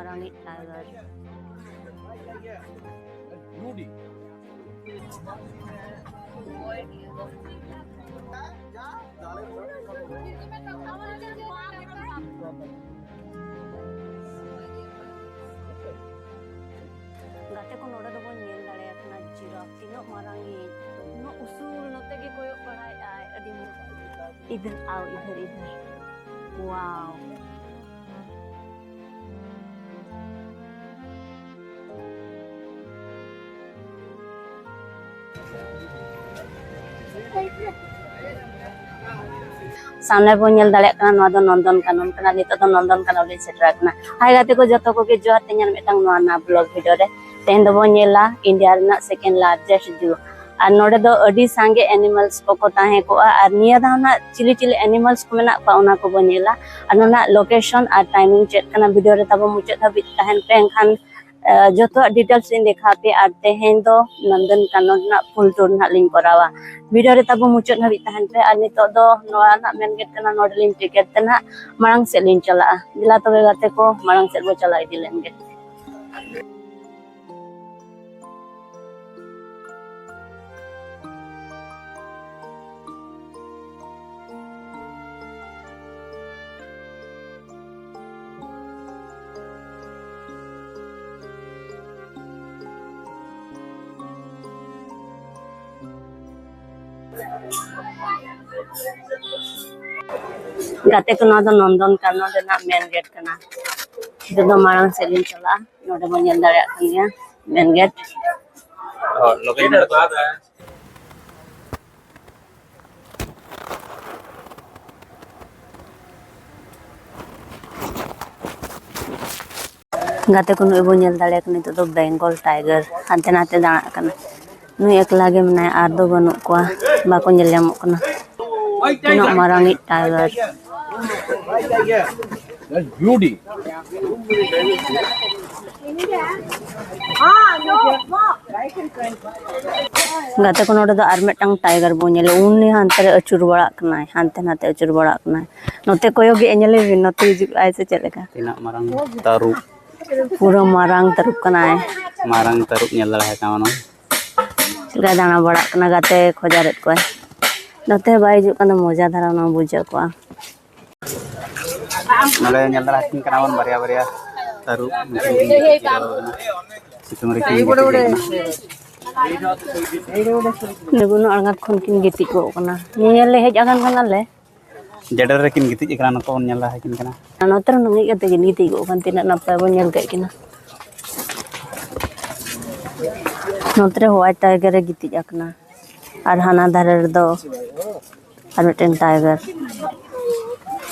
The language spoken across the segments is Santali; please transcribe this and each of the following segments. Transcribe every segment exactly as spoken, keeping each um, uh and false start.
ᱨᱟᱱᱤ ᱴᱟᱭᱜᱟᱨ᱾ ᱜᱟᱛᱮ ᱠᱚ, ᱱᱚᱰᱮ ᱫᱚᱵᱚᱱ ᱧᱮᱞ ᱫᱟᱲᱮᱭᱟᱜ ᱠᱟᱱᱟ ᱡᱤᱨᱟᱯ, ᱛᱤᱱᱟᱹᱜ ᱢᱟᱨᱟᱝ ᱤᱡ, ᱩᱱᱟᱹᱜ ᱩᱥᱩᱞ, ᱱᱚᱛᱮ ᱜᱮ ᱠᱚᱭᱚᱜ ᱵᱟᱲᱟᱭᱮᱫ ᱟᱭ, ᱟᱹᱰᱤ ᱢᱚᱡᱽ᱾ ᱤᱫᱷᱟᱨ ᱟᱣ, ᱤᱫᱷᱟᱨ, ᱤᱫᱷᱟᱨ᱾ ᱣᱟᱣ᱾ ᱥᱟᱢᱱᱮ ᱵᱚᱱ ᱧᱮᱞ ᱫᱟᱲᱮᱭᱟᱜ ᱠᱟᱱᱟ, ᱱᱚᱣᱟ ᱫᱚ ᱱᱚᱱᱫᱚᱱ ᱠᱟᱱᱚᱱ ᱠᱟᱱᱟ᱾ ᱱᱤᱛᱚᱜ ᱫᱚ ᱱᱚᱱᱫᱚᱱ ᱠᱟᱱᱚᱱ ᱞᱤᱧ ᱥᱮᱴᱮᱨ ᱟᱠᱟᱱᱟ᱾ ᱦᱟᱭ ᱜᱟᱛᱮ ᱠᱚ, ᱡᱚᱛᱚ ᱠᱚᱜᱮ ᱡᱚᱦᱟᱨ᱾ ᱛᱮᱦᱮᱧ ᱟᱨ ᱢᱤᱫᱴᱟᱝ ᱱᱚᱣᱟ ᱱᱟ ᱵᱞᱚᱜ ᱵᱷᱤᱰᱤᱭᱳ ᱨᱮ ᱛᱮᱦᱮᱧ ᱫᱚᱵᱚᱱ ᱧᱮᱞᱟ ᱤᱱᱰᱤᱭᱟ ᱨᱮᱱᱟᱜ ᱥᱮᱠᱮᱱᱰ ᱞᱟᱨᱡᱮᱥᱴ ᱡᱩ᱾ ᱟᱨ ᱱᱚᱰᱮ ᱫᱚ ᱟᱹᱰᱤ ᱥᱟᱸᱜᱮ ᱮᱱᱤᱢᱟᱞᱥ ᱠᱚᱠᱚ ᱛᱟᱦᱮᱸ ᱠᱚᱜᱼᱟ, ᱟᱨ ᱱᱤᱭᱟᱹ ᱫᱷᱟᱣ ᱱᱟᱜ ᱪᱤᱞᱤ ᱪᱤᱞᱤ ᱮᱱᱤᱢᱟᱞᱥ ᱠᱚ ᱢᱮᱱᱟᱜ ᱠᱚᱣᱟ, ᱚᱱᱟ ᱠᱚᱵᱚᱱ ᱧᱮᱞᱟ᱾ ᱟᱨ ᱱᱚᱣᱟ ᱨᱮᱱᱟᱜ ᱞᱳᱠᱮᱥᱚᱱ ᱟᱨ ᱴᱟᱭᱢᱤᱝ ᱪᱮᱫ ᱠᱟᱱᱟ, ᱵᱷᱤᱰᱤᱭᱳ ᱨᱮ ᱛᱟᱵᱚ ᱢᱩᱪᱟᱹᱫ ᱫᱷᱟᱹᱵᱤᱡ ᱛᱟᱦᱮᱱ ᱯᱮ, ᱮᱱᱠᱷᱟᱱ ᱮ, ᱡᱚᱛᱚᱣᱟᱜ ᱰᱤᱴᱮᱞᱥ ᱞᱤᱧ ᱫᱮᱠᱷᱟᱣ ᱟᱯᱮᱭᱟ᱾ ᱟᱨ ᱛᱮᱦᱮᱧ ᱫᱚ ᱱᱚᱱᱫᱚᱱ ᱠᱟᱱᱚᱱ ᱨᱮᱱᱟᱜ ᱯᱷᱩᱞ ᱴᱩᱨ ᱱᱟᱦᱟᱜ ᱞᱤᱧ ᱠᱚᱨᱟᱣᱟ᱾ ᱵᱷᱤᱰᱤᱭᱳ ᱨᱮ ᱛᱟᱵᱚ ᱢᱩᱪᱟᱹᱫ ᱦᱟᱹᱵᱤᱡ ᱛᱟᱦᱮᱱ ᱯᱮ᱾ ᱟᱨ ᱱᱤᱛᱚᱜ ᱫᱚ ᱱᱚᱣᱟ ᱨᱮᱱᱟᱜ ᱢᱮᱱ ᱜᱮᱴ ᱠᱟᱱᱟ, ᱱᱚᱰᱮ ᱞᱤᱧ ᱴᱤᱠᱤᱴ ᱛᱮ ᱱᱟᱦᱟᱜ ᱢᱟᱲᱟᱝ ᱥᱮᱫ ᱞᱤᱧ ᱪᱟᱞᱟᱜᱼᱟ᱾ ᱫᱮᱞᱟ ᱛᱚᱵᱮ ᱜᱟᱛᱮ ᱠᱚ, ᱢᱟᱲᱟᱝ ᱥᱮᱫ ᱵᱚ ᱪᱟᱞᱟᱣ ᱤᱫᱤ ᱞᱮᱱ ᱜᱮ᱾ ᱜᱟᱛᱮ ᱠᱚ, ᱱᱚᱣᱟ ᱫᱚ ᱱᱚᱱᱫᱚᱱ ᱠᱟᱱᱚᱱ ᱨᱮᱱᱟᱜ ᱢᱮᱱ ᱜᱮᱴ ᱠᱟᱱᱟ᱾ ᱱᱤᱛᱚᱜ ᱫᱚ ᱢᱟᱲᱟᱝ ᱥᱮᱫ ᱞᱤᱧ ᱪᱟᱞᱟᱜᱼᱟ᱾ ᱱᱚᱰᱮ ᱵᱚᱱ ᱧᱮᱞ ᱫᱟᱲᱮᱭᱟᱜ ᱠᱟᱱ ᱜᱮᱭᱟ ᱢᱮᱱ ᱜᱮᱴ᱾ ᱜᱟᱛᱮ ᱠᱚ, ᱱᱩᱭ ᱵᱚᱱ ᱧᱮᱞ ᱫᱟᱲᱮᱭᱟᱜ ᱠᱟᱱᱟ, ᱱᱤᱛᱚᱜ ᱫᱚ ᱵᱮᱝᱜᱚᱞ ᱴᱟᱭᱜᱟᱨ ᱦᱟᱱᱛᱮ ᱱᱟᱛᱮ ᱫᱟᱬᱟᱜ ᱠᱟᱱᱟ᱾ ᱱᱩᱭ ᱮᱠᱞᱟ ᱜᱮ ᱢᱮᱱᱟᱭᱟ, ᱟᱨ ᱫᱚ ᱵᱟᱹᱱᱩᱜ ᱠᱚᱣᱟ, ᱵᱟᱠᱚ ᱧᱮᱞ ᱧᱟᱢᱚᱜ ᱠᱟᱱᱟ᱾ ᱛᱤᱱᱟᱹᱜ ᱢᱟᱨᱟᱝ ᱤᱡ ᱴᱟᱭᱜᱟᱨ᱾ That's beauty. ᱜᱟᱛᱮ ᱠᱚ, ᱱᱚᱰᱮ ᱫᱚ ᱟᱨ ᱢᱤᱫᱴᱟᱝ ᱴᱟᱭᱜᱟᱨ ᱵᱚᱱ ᱧᱮᱞᱮ, ᱩᱱᱤ ᱦᱟᱱᱛᱮ ᱨᱮ ᱟᱹᱪᱩᱨ ᱵᱟᱲᱟᱜ ᱠᱟᱱᱟᱭ, ᱦᱟᱱᱛᱮ ᱱᱟᱛᱮ ᱟᱹᱪᱩᱨ ᱵᱟᱲᱟᱜ ᱠᱟᱱᱟᱭ᱾ ᱱᱚᱛᱮ ᱠᱚᱭᱚᱜ ᱜᱮ, ᱧᱮᱞᱮ ᱵᱤᱱ, ᱱᱚᱛᱮ ᱦᱤᱡᱩᱜ ᱟᱭ ᱥᱮ ᱪᱮᱫ ᱞᱮᱠᱟ? ᱛᱤᱱᱟᱹᱜ ᱢᱟᱨᱟᱝ ᱛᱟᱹᱨᱩᱵ᱾ ᱯᱩᱨᱟᱹ ᱢᱟᱨᱟᱝ ᱛᱟᱹᱨᱩᱵ ᱠᱟᱱᱟᱭ᱾ ᱢᱟᱨᱟᱝ ᱛᱟᱹᱨᱩᱵ ᱧᱮᱞ ᱫᱟᱲᱮᱭᱟᱭ ᱠᱟᱱᱟ ᱵᱚᱱ᱾ ᱪᱮᱫ ᱞᱮᱠᱟᱭ ᱫᱟᱬᱟ ᱵᱟᱲᱟᱜ ᱠᱟᱱᱟ, ᱜᱟᱛᱮ ᱠᱷᱚᱡᱟᱨᱮᱫ ᱠᱚᱣᱟᱭ᱾ ᱱᱚᱛᱮ ᱵᱟᱭ ᱦᱤᱡᱩᱜ ᱠᱟᱱᱟ, ᱢᱚᱡᱟ ᱫᱷᱟᱨᱟ ᱚᱱᱟ ᱵᱩᱡᱷᱟᱹᱣ ᱠᱚᱜᱼᱟ᱾ ᱱᱚᱰᱮ ᱧᱮᱞ ᱫᱟᱲᱮᱭᱟᱠᱤᱱ ᱠᱟᱱᱟ ᱵᱚᱱ ᱵᱟᱨᱭᱟ ᱵᱟᱨᱭᱟ ᱛᱟᱹᱨᱩᱵ, ᱱᱩᱠᱤᱱ ᱠᱤᱱ ᱜᱤᱛᱤᱡ ᱡᱤᱨᱟᱹᱣ ᱟᱠᱟᱱᱟ᱾ ᱥᱤᱛᱩᱝ ᱨᱮᱠᱤᱱ ᱜᱤᱛᱤᱡ ᱟᱠᱟᱱᱟ᱾ ᱞᱩᱜᱩᱱᱚᱜ ᱟᱬᱜᱟᱛ ᱠᱷᱚᱱ ᱠᱤᱱ ᱜᱤᱛᱤᱡ ᱠᱚᱜ ᱠᱟᱱᱟ᱾ ᱧᱮᱧᱮᱞ ᱞᱮ ᱦᱮᱡ ᱟᱠᱟᱱ ᱠᱟᱱᱟᱞᱮ᱾ ᱡᱮᱰᱮᱨ ᱨᱮᱠᱤᱱ ᱜᱤᱛᱤᱡ ᱟᱠᱟᱱᱟ, ᱱᱩᱠᱩ ᱵᱚᱱ ᱧᱮᱞ ᱫᱟᱲᱮᱭᱟᱠᱤᱱ ᱠᱟᱱᱟ᱾ ᱟᱨ ᱱᱚᱛᱮ ᱨᱮ ᱱᱩᱢᱤᱡ ᱠᱟᱛᱮ ᱠᱤᱱ ᱜᱤᱛᱤᱡ ᱠᱚᱜ ᱠᱟᱱ, ᱛᱤᱱᱟᱹᱜ ᱱᱟᱯᱟᱭ ᱵᱚᱱ ᱧᱮᱞ ᱠᱮᱫ ᱠᱤᱱᱟ᱾ ᱱᱚᱛᱮ ᱨᱮ white tiger ᱮ ᱜᱤᱛᱤᱡ ᱟᱠᱟᱱᱟ, ᱟᱨ ᱦᱟᱱᱟ ᱫᱷᱟᱨᱮ ᱨᱮᱫᱚ ᱟᱨ ᱢᱤᱫᱴᱮᱱ tiger᱾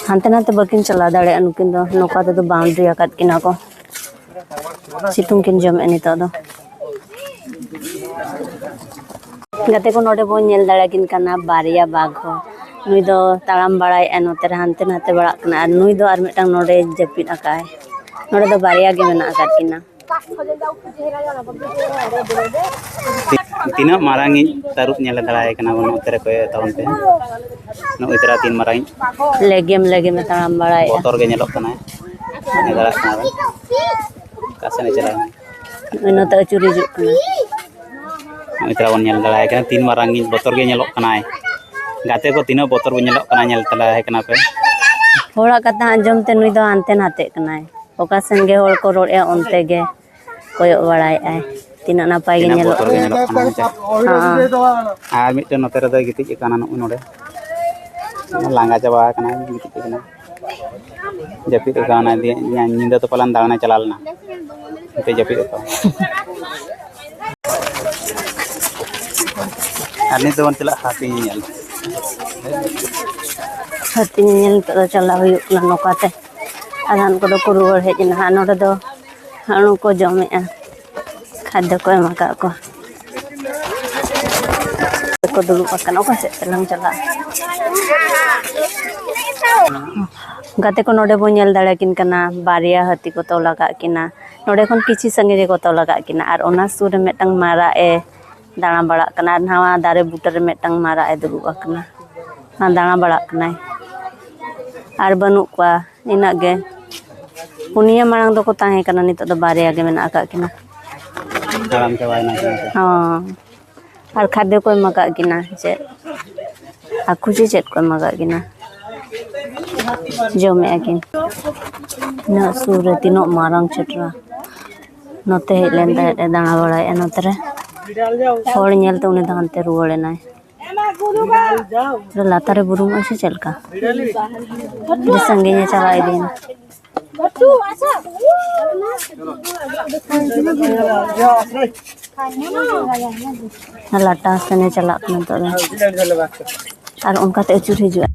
ᱦᱟᱱᱛᱮ ᱱᱟᱛᱮ ᱵᱟᱹᱠᱤᱱ ᱪᱟᱞᱟᱣ ᱫᱟᱲᱮᱭᱟᱜᱼᱟ ᱱᱩᱠᱤᱱ ᱫᱚ, ᱱᱚᱝᱠᱟ ᱛᱮᱫᱚ boundary ᱟᱠᱟᱫ ᱠᱤᱱᱟ ᱠᱚ᱾ ᱥᱤᱛᱩᱝ ᱠᱤᱱ ᱡᱚᱢᱮᱫᱼᱟ ᱱᱤᱛᱚᱜ ᱫᱚ᱾ ᱜᱟᱛᱮ ᱠᱚ, ᱱᱚᱰᱮ ᱵᱚᱱ ᱧᱮᱞ ᱫᱟᱲᱮᱭᱟᱠᱤᱱ ᱠᱟᱱᱟ ᱵᱟᱨᱭᱟ ᱵᱟᱜᱷ ᱦᱚᱸ᱾ ᱱᱩᱭ ᱫᱚ ᱛᱟᱲᱟᱢ ᱵᱟᱲᱟᱭᱮᱫᱼᱟᱭ, ᱱᱚᱛᱮ ᱨᱮ ᱦᱟᱱᱛᱮ ᱱᱟᱛᱮ ᱵᱟᱲᱟᱜ ᱠᱟᱱᱟ, ᱟᱨ ᱱᱩᱭ ᱫᱚ ᱟᱨ ᱢᱤᱫᱴᱟᱝ ᱱᱚᱰᱮ ᱡᱟᱹᱯᱤᱫ ᱟᱠᱟᱫᱼᱟᱭ᱾ ᱱᱚᱰᱮ ᱫᱚ ᱵᱟᱨᱭᱟ ᱜᱮ ᱢᱮᱱᱟᱜ ᱟᱠᱟᱫ ᱠᱤᱱᱟ᱾ ᱛᱤᱱᱟᱹᱜ ᱢᱟᱨᱟᱝᱤᱡ ᱛᱟᱹᱨᱩᱵ ᱧᱮᱞ ᱫᱟᱲᱮᱭᱟᱭ ᱠᱟᱱᱟ ᱵᱚᱱ ᱱᱚᱛᱮ ᱨᱮ ᱠᱚᱭᱚᱜ ᱛᱟᱵᱚᱱ ᱯᱮ᱾ ᱱᱩᱜᱼᱩᱭ ᱛᱟᱨᱟ ᱛᱤᱱ ᱢᱟᱨᱟᱝᱤᱡ᱾ ᱞᱮᱜᱮᱢ ᱞᱮᱜᱮᱢ ᱮ ᱛᱟᱲᱟᱢ ᱵᱟᱲᱟᱭᱮᱫᱼᱟ᱾ ᱵᱚᱛᱚᱨ ᱜᱮ ᱧᱮᱞᱚᱜ ᱠᱟᱱᱟᱭ᱾ ᱧᱮᱞ ᱫᱟᱲᱮᱭᱟᱜ ᱠᱟᱱᱟ ᱵᱚᱱ᱾ ᱚᱠᱟ ᱥᱮᱱ ᱮ ᱪᱟᱞᱟᱣ ᱮᱱᱟ? ᱱᱚᱜᱼᱚᱭ ᱱᱚᱛᱮ ᱟᱹᱪᱩᱨ ᱦᱤᱡᱩᱜ ᱠᱟᱱᱟ᱾ ᱱᱚᱜᱼᱚᱭ ᱛᱟᱨᱟ ᱵᱚᱱ ᱧᱮᱞ ᱫᱟᱲᱮᱭᱟᱭ ᱠᱟᱱᱟ, ᱛᱤᱱ ᱢᱟᱨᱟᱝᱤᱡ ᱵᱚᱛᱚᱨ ᱜᱮ ᱧᱮᱞᱚᱜ ᱠᱟᱱᱟᱭ᱾ ᱜᱟᱛᱮ ᱠᱚ, ᱛᱤᱱᱟᱹᱜ ᱵᱚᱛᱚᱨ ᱵᱚᱱ ᱧᱮᱞᱚᱜ ᱠᱟᱱᱟ, ᱧᱮᱞ ᱛᱟᱨᱟᱭ ᱠᱟᱱᱟ ᱯᱮ᱾ ᱦᱚᱲᱟᱜ ᱠᱟᱛᱷᱟ ᱟᱸᱡᱚᱢ ᱛᱮ ᱱᱩᱭ ᱫᱚ ᱦᱟᱱᱛᱮ ᱱᱟᱛᱮᱜ ᱠᱟᱱᱟᱭ᱾ ᱚᱠᱟ ᱥᱮᱱ ᱜᱮ ᱦᱚᱲ ᱠᱚ ᱨᱚᱲᱮᱫᱼᱟ, ᱚᱱᱛᱮ ᱜᱮ ᱠᱚᱭᱚᱜ ᱵᱟᱲᱟᱭᱮᱫᱼᱟᱭ᱾ ᱛᱤᱱᱟᱹᱜ ᱱᱟᱯᱟᱭ ᱜᱮ ᱛᱤᱱᱟᱹᱜ ᱧᱮᱞᱚᱜ ᱵᱚᱛᱚᱨ ᱜᱮ ᱠᱟᱱᱟ᱾ ᱧᱮᱞᱚᱜ ᱠᱟᱱᱟ ᱦᱮᱸᱥᱮ᱾ ᱦᱚᱸ᱾ ᱟᱨ ᱢᱤᱫᱴᱮᱱ ᱱᱚᱛᱮ ᱨᱮᱫᱚᱭ ᱜᱤᱛᱤᱡ ᱟᱠᱟᱱᱟ, ᱱᱚᱜᱼᱚᱭ ᱱᱚᱰᱮ᱾ ᱞᱟᱸᱜᱟ ᱪᱟᱵᱟ ᱟᱠᱟᱱᱟᱭ, ᱜᱤᱛᱤᱡ ᱟᱠᱟᱱᱟᱭ᱾ ᱡᱟᱹᱯᱤᱫ ᱟᱠᱟᱱᱟᱭ, ᱫᱤᱭᱮ ᱧᱤᱫᱟᱹ ᱫᱚ ᱯᱟᱞᱮᱱ ᱫᱟᱬᱟᱱᱮ ᱪᱟᱞᱟᱣ ᱞᱮᱱᱟ᱾ ᱱᱤᱛᱚᱜ ᱡᱟᱹᱯᱤᱫ ᱟᱠᱟᱫ᱾ ᱟᱨ ᱱᱤᱛ ᱫᱚᱵᱚᱱ ᱪᱟᱞᱟᱜᱼᱟ ᱦᱟᱹᱛᱤ ᱧᱮᱧᱮᱞ᱾ ᱦᱟᱹᱛᱤ ᱧᱮᱧᱮᱞ ᱱᱤᱛᱚᱜ ᱫᱚ ᱪᱟᱞᱟᱣ ᱦᱩᱭᱩᱜ ᱠᱟᱱᱟ ᱱᱚᱝᱠᱟᱛᱮ᱾ ᱟᱫᱷᱟᱱ ᱠᱚᱫᱚ ᱠᱚ ᱨᱩᱣᱟᱹᱲ ᱦᱮᱡ ᱮᱱᱟ ᱦᱟᱸᱜ᱾ ᱱᱚᱰᱮ ᱫᱚ ᱦᱟᱹᱬᱩ ᱠᱚ ᱡᱚᱢᱮᱜᱼᱟ, ᱠᱷᱟᱫᱽᱫᱚ ᱠᱚ ᱮᱢ ᱟᱠᱟᱫ ᱠᱚᱣᱟ᱾ ᱠᱚ ᱫᱩᱲᱩᱵ ᱟᱠᱟᱱᱟ, ᱚᱠᱟ ᱥᱮᱫ ᱛᱮᱞᱟᱝ ᱪᱟᱞᱟᱜᱼᱟ? ᱜᱟᱛᱮ ᱠᱚ, ᱱᱚᱰᱮ ᱵᱚᱱ ᱧᱮᱞ ᱫᱟᱲᱮᱭᱟᱠᱤᱱ ᱠᱟᱱᱟ, ᱵᱟᱨᱭᱟ ᱦᱟᱹᱛᱤ ᱠᱚ ᱛᱚᱞ ᱟᱠᱟᱫ ᱠᱤᱱᱟ᱾ ᱱᱚᱰᱮ ᱠᱷᱚᱱ ᱠᱤᱪᱷᱤ ᱥᱟᱺᱜᱤᱧ ᱨᱮᱠᱚ ᱛᱚᱞ ᱟᱠᱟᱫ ᱠᱤᱱᱟ, ᱟᱨ ᱚᱱᱟ ᱥᱩᱨ ᱨᱮ ᱢᱤᱫᱴᱟᱝ ᱢᱟᱨᱟᱜ ᱮ ᱫᱟᱬᱟ ᱵᱟᱲᱟᱜ ᱠᱟᱱᱟ, ᱟᱨ ᱱᱟᱣᱟ ᱫᱟᱨᱮ ᱵᱩᱴᱟᱹ ᱨᱮ ᱢᱤᱫᱴᱟᱝ ᱢᱟᱨᱟᱜ ᱮ ᱫᱩᱲᱩᱵ ᱟᱠᱟᱱᱟ, ᱟᱨ ᱫᱟᱬᱟ ᱵᱟᱲᱟᱜ ᱠᱟᱱᱟᱭ᱾ ᱟᱨ ᱵᱟᱹᱱᱩᱜ ᱠᱚᱣᱟ, ᱤᱱᱟᱹᱜ ᱜᱮ᱾ ᱯᱩᱱᱭᱟᱹ ᱢᱟᱲᱟᱝ ᱫᱚᱠᱚ ᱛᱟᱦᱮᱸ ᱠᱟᱱᱟ, ᱱᱤᱛᱚᱜ ᱫᱚ ᱵᱟᱨᱭᱟ ᱜᱮ ᱢᱮᱱᱟᱜ ᱟᱠᱟᱫ ᱠᱤᱱᱟ᱾ ᱦᱟᱲᱟᱢ ᱪᱟᱵᱟᱭᱮᱱᱟ ᱠᱤᱱ ᱥᱮ? ᱦᱚᱸ᱾ ᱟᱨ ᱠᱷᱟᱫᱽᱭᱚ ᱠᱚ ᱮᱢ ᱟᱠᱟᱫ ᱠᱤᱱᱟ ᱪᱮᱫ? ᱟᱨ ᱠᱷᱩᱥᱤ ᱪᱮᱫ ᱠᱚ ᱮᱢ ᱟᱠᱟᱫ ᱠᱤᱱᱟ? ᱡᱚᱢᱮᱫᱼᱟ ᱠᱤᱱ᱾ ᱩᱱᱟᱹᱜ ᱥᱩᱨ ᱨᱮ ᱛᱤᱱᱟᱹᱜ ᱢᱟᱨᱟᱝ ᱪᱷᱟᱹᱴᱨᱟ᱾ ᱱᱚᱛᱮ ᱦᱮᱡ ᱞᱮᱱ ᱛᱟᱦᱮᱸᱫ ᱮ ᱫᱟᱬᱟ ᱵᱟᱲᱟᱭᱮᱫᱼᱟ ᱱᱚᱛᱮ ᱨᱮ᱾ ᱦᱚᱲ ᱧᱮᱞᱛᱮ ᱩᱱᱤ ᱫᱚ ᱦᱟᱱᱛᱮ ᱨᱩᱣᱟᱹᱲ ᱮᱱᱟᱭ᱾ ᱞᱟᱛᱟᱨ ᱨᱮ ᱵᱩᱨᱩᱢᱚᱜᱼᱟ ᱥᱮ ᱪᱮᱫ ᱞᱮᱠᱟ? ᱟᱹᱰᱤ ᱥᱟᱺᱜᱤᱧ ᱮ ᱪᱟᱞᱟᱣ ᱤᱫᱤᱭᱮᱱᱟ᱾ ᱞᱟᱴᱟ ᱥᱮᱱᱮ ᱪᱟᱞᱟᱜ ᱠᱟᱱᱟ ᱱᱤᱛᱚᱜ ᱫᱚ᱾ ᱟᱨ ᱚᱱᱠᱟᱛᱮ ᱟᱹᱪᱩᱨ ᱦᱤᱡᱩᱜᱼᱟ᱾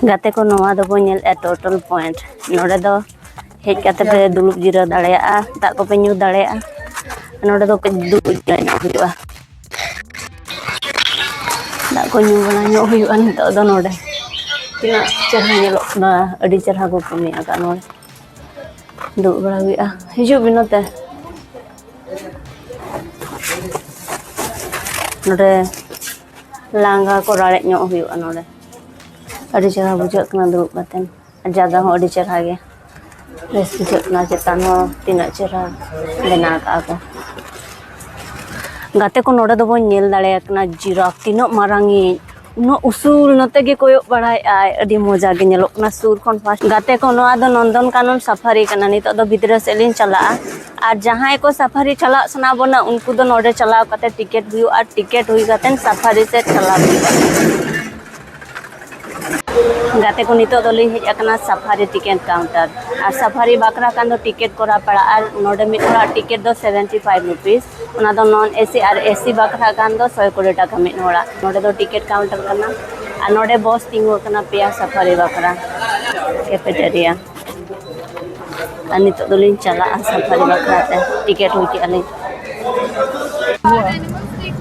ᱜᱟᱛᱮ ᱠᱚ, ᱱᱚᱣᱟ ᱫᱚᱵᱚᱱ ᱧᱮᱞᱮᱫᱼᱟ ᱴᱳᱴᱟᱞ ᱯᱚᱭᱮᱱᱴ᱾ ᱱᱚᱰᱮ ᱫᱚ ᱦᱮᱡ ᱠᱟᱛᱮ ᱯᱮ ᱫᱩᱲᱩᱵ ᱡᱤᱨᱟᱹᱣ ᱫᱟᱲᱮᱭᱟᱜᱼᱟ, ᱫᱟᱜ ᱠᱚᱯᱮ ᱧᱩ ᱫᱟᱲᱮᱭᱟᱜᱼᱟ᱾ ᱱᱚᱰᱮ ᱫᱚ ᱠᱟᱹᱡ ᱫᱩᱲᱩᱵ ᱡᱤᱨᱟᱹᱣ ᱧᱚᱜ ᱦᱩᱭᱩᱜᱼᱟ᱾ ᱫᱟᱜ ᱠᱚ ᱧᱩ ᱵᱟᱲᱟ ᱧᱚᱜ ᱦᱩᱭᱩᱜᱼᱟ ᱱᱤᱛᱚᱜ ᱫᱚ ᱱᱚᱰᱮ᱾ ᱛᱤᱱᱟᱹᱜ ᱪᱮᱦᱨᱟ ᱧᱮᱞᱚᱜ ᱠᱟᱱᱟ, ᱟᱹᱰᱤ ᱪᱮᱦᱨᱟ ᱠᱚ ᱠᱟᱹᱢᱤ ᱟᱠᱟᱫ ᱱᱚᱰᱮ᱾ ᱫᱩᱲᱩᱵ ᱵᱟᱲᱟ ᱦᱩᱭᱩᱜᱼᱟ, ᱦᱤᱡᱩᱜ ᱵᱤᱱ ᱱᱚᱛᱮ᱾ ᱱᱚᱰᱮ ᱞᱟᱸᱜᱟ ᱠᱚ ᱨᱟᱲᱮᱡ ᱧᱚᱜ ᱦᱩᱭᱩᱜᱼᱟ ᱱᱚᱰᱮ᱾ ᱟᱹᱰᱤ ᱪᱮᱦᱨᱟ ᱵᱩᱡᱷᱟᱹᱜ ᱠᱟᱱᱟ ᱫᱩᱲᱩᱵ ᱠᱟᱛᱮ᱾ ᱡᱟᱭᱜᱟ ᱦᱚᱸ ᱟᱹᱰᱤ ᱪᱮᱦᱨᱟ ᱜᱮ, ᱵᱮᱥ ᱵᱩᱡᱷᱟᱹᱜ ᱠᱟᱱᱟ᱾ ᱪᱮᱛᱟᱱ ᱦᱚᱸ ᱛᱤᱱᱟᱹᱜ ᱪᱮᱦᱨᱟ ᱵᱮᱱᱟᱣ ᱠᱟᱜᱼᱟ ᱠᱚ᱾ ᱜᱟᱛᱮ ᱠᱚ, ᱱᱚᱰᱮ ᱫᱚᱵᱚᱱ ᱧᱮᱞ ᱫᱟᱲᱮᱭᱟᱜ ᱠᱟᱱᱟ ᱡᱤᱨᱟᱯ ᱛᱤᱱᱟᱹᱜ ᱢᱟᱨᱟᱝ ᱤᱡ, ᱩᱱᱟᱹᱜ ᱩᱥᱩᱞ, ᱱᱚᱛᱮ ᱜᱮ ᱠᱚᱭᱚᱜ ᱵᱟᱲᱟᱭᱮᱫ ᱟᱭ, ᱟᱹᱰᱤ ᱢᱚᱡᱟ ᱜᱮ ᱧᱮᱞᱚᱜ ᱠᱟᱱᱟ ᱥᱩᱨ ᱠᱷᱚᱱ ᱯᱷᱟᱥᱴ᱾ ᱜᱟᱛᱮ ᱠᱚ, ᱱᱚᱣᱟ ᱫᱚ ᱱᱚᱱᱫᱚᱱ ᱠᱟᱱᱚᱱ ᱥᱟᱯᱷᱟᱨᱤ ᱠᱟᱱᱟ᱾ ᱱᱤᱛᱚᱜ ᱫᱚ ᱵᱷᱤᱛᱨᱤ ᱥᱮᱫ ᱞᱤᱧ ᱪᱟᱞᱟᱜᱼᱟ᱾ ᱟᱨ ᱡᱟᱦᱟᱸᱭ ᱠᱚ ᱥᱟᱯᱷᱟᱨᱤ ᱪᱟᱞᱟᱜ ᱥᱟᱱᱟ ᱵᱚᱱᱟ, ᱩᱱᱠᱩ ᱫᱚ ᱱᱚᱰᱮ ᱪᱟᱞᱟᱣ ᱠᱟᱛᱮ ᱴᱤᱠᱤᱴ ᱦᱩᱭᱩᱜᱼᱟ, ᱴᱤᱠᱤᱴ ᱦᱩᱭ ᱠᱟᱛᱮ ᱥᱟᱯᱷᱟᱨᱤ ᱥᱮᱫ ᱪᱟᱞᱟᱣ ᱦᱩᱭᱩᱜᱼᱟ᱾ ᱜᱟᱛᱮ ᱠᱚ, ᱱᱤᱛᱚᱜ ᱫᱚᱞᱤᱧ ᱦᱮᱡ ᱟᱠᱟᱱᱟ ᱥᱟᱯᱷᱟᱨᱤ ᱴᱤᱠᱤᱴ ᱠᱟᱣᱩᱱᱴᱟᱨ᱾ ᱟᱨ ᱥᱟᱯᱷᱟᱨᱤ ᱵᱟᱠᱷᱨᱟ ᱠᱷᱟᱱ ᱫᱚ ᱴᱤᱠᱤᱴ ᱠᱚᱨᱟ ᱯᱟᱲᱟᱜᱼᱟ᱾ ᱟᱨ ᱱᱚᱰᱮ ᱢᱤᱫ ᱦᱚᱲᱟᱜ ᱴᱤᱠᱤᱴ ᱫᱚ ᱥᱮᱵᱷᱮᱱᱴᱤ ᱯᱷᱟᱭᱤᱵᱷ ᱨᱩᱯᱤᱥ, ᱚᱱᱟ ᱫᱚ ᱱᱚᱱ ᱮᱥᱤ᱾ ᱟᱨ ᱮᱥᱤ ᱵᱟᱠᱷᱨᱟ ᱠᱷᱟᱱ ᱫᱚ ᱥᱚᱭ ᱠᱩᱲᱤ ᱴᱟᱠᱟ ᱢᱤᱫ ᱦᱚᱲᱟᱜ᱾ ᱱᱚᱰᱮ ᱫᱚ ᱴᱤᱠᱤᱴ ᱠᱟᱣᱩᱱᱴᱟᱨ ᱠᱟᱱᱟ᱾ ᱟᱨ ᱱᱚᱰᱮ ᱵᱚᱥ ᱛᱤᱸᱜᱩ ᱟᱠᱟᱱᱟ ᱯᱮᱭᱟ ᱥᱟᱯᱷᱟᱨᱤ ᱵᱟᱠᱷᱨᱟ, ᱠᱮᱯᱷᱮᱴᱮᱨᱤᱭᱟ᱾ ᱟᱨ ᱱᱤᱛᱚᱜ ᱫᱚᱞᱤᱧ ᱪᱟᱞᱟᱜᱼᱟ ᱥᱟᱯᱷᱟᱨᱤ ᱵᱟᱠᱷᱨᱟ ᱛᱮ, ᱴᱤᱠᱤᱴ ᱦᱩᱭ ᱠᱮᱜᱼᱟ ᱞᱤᱧ᱾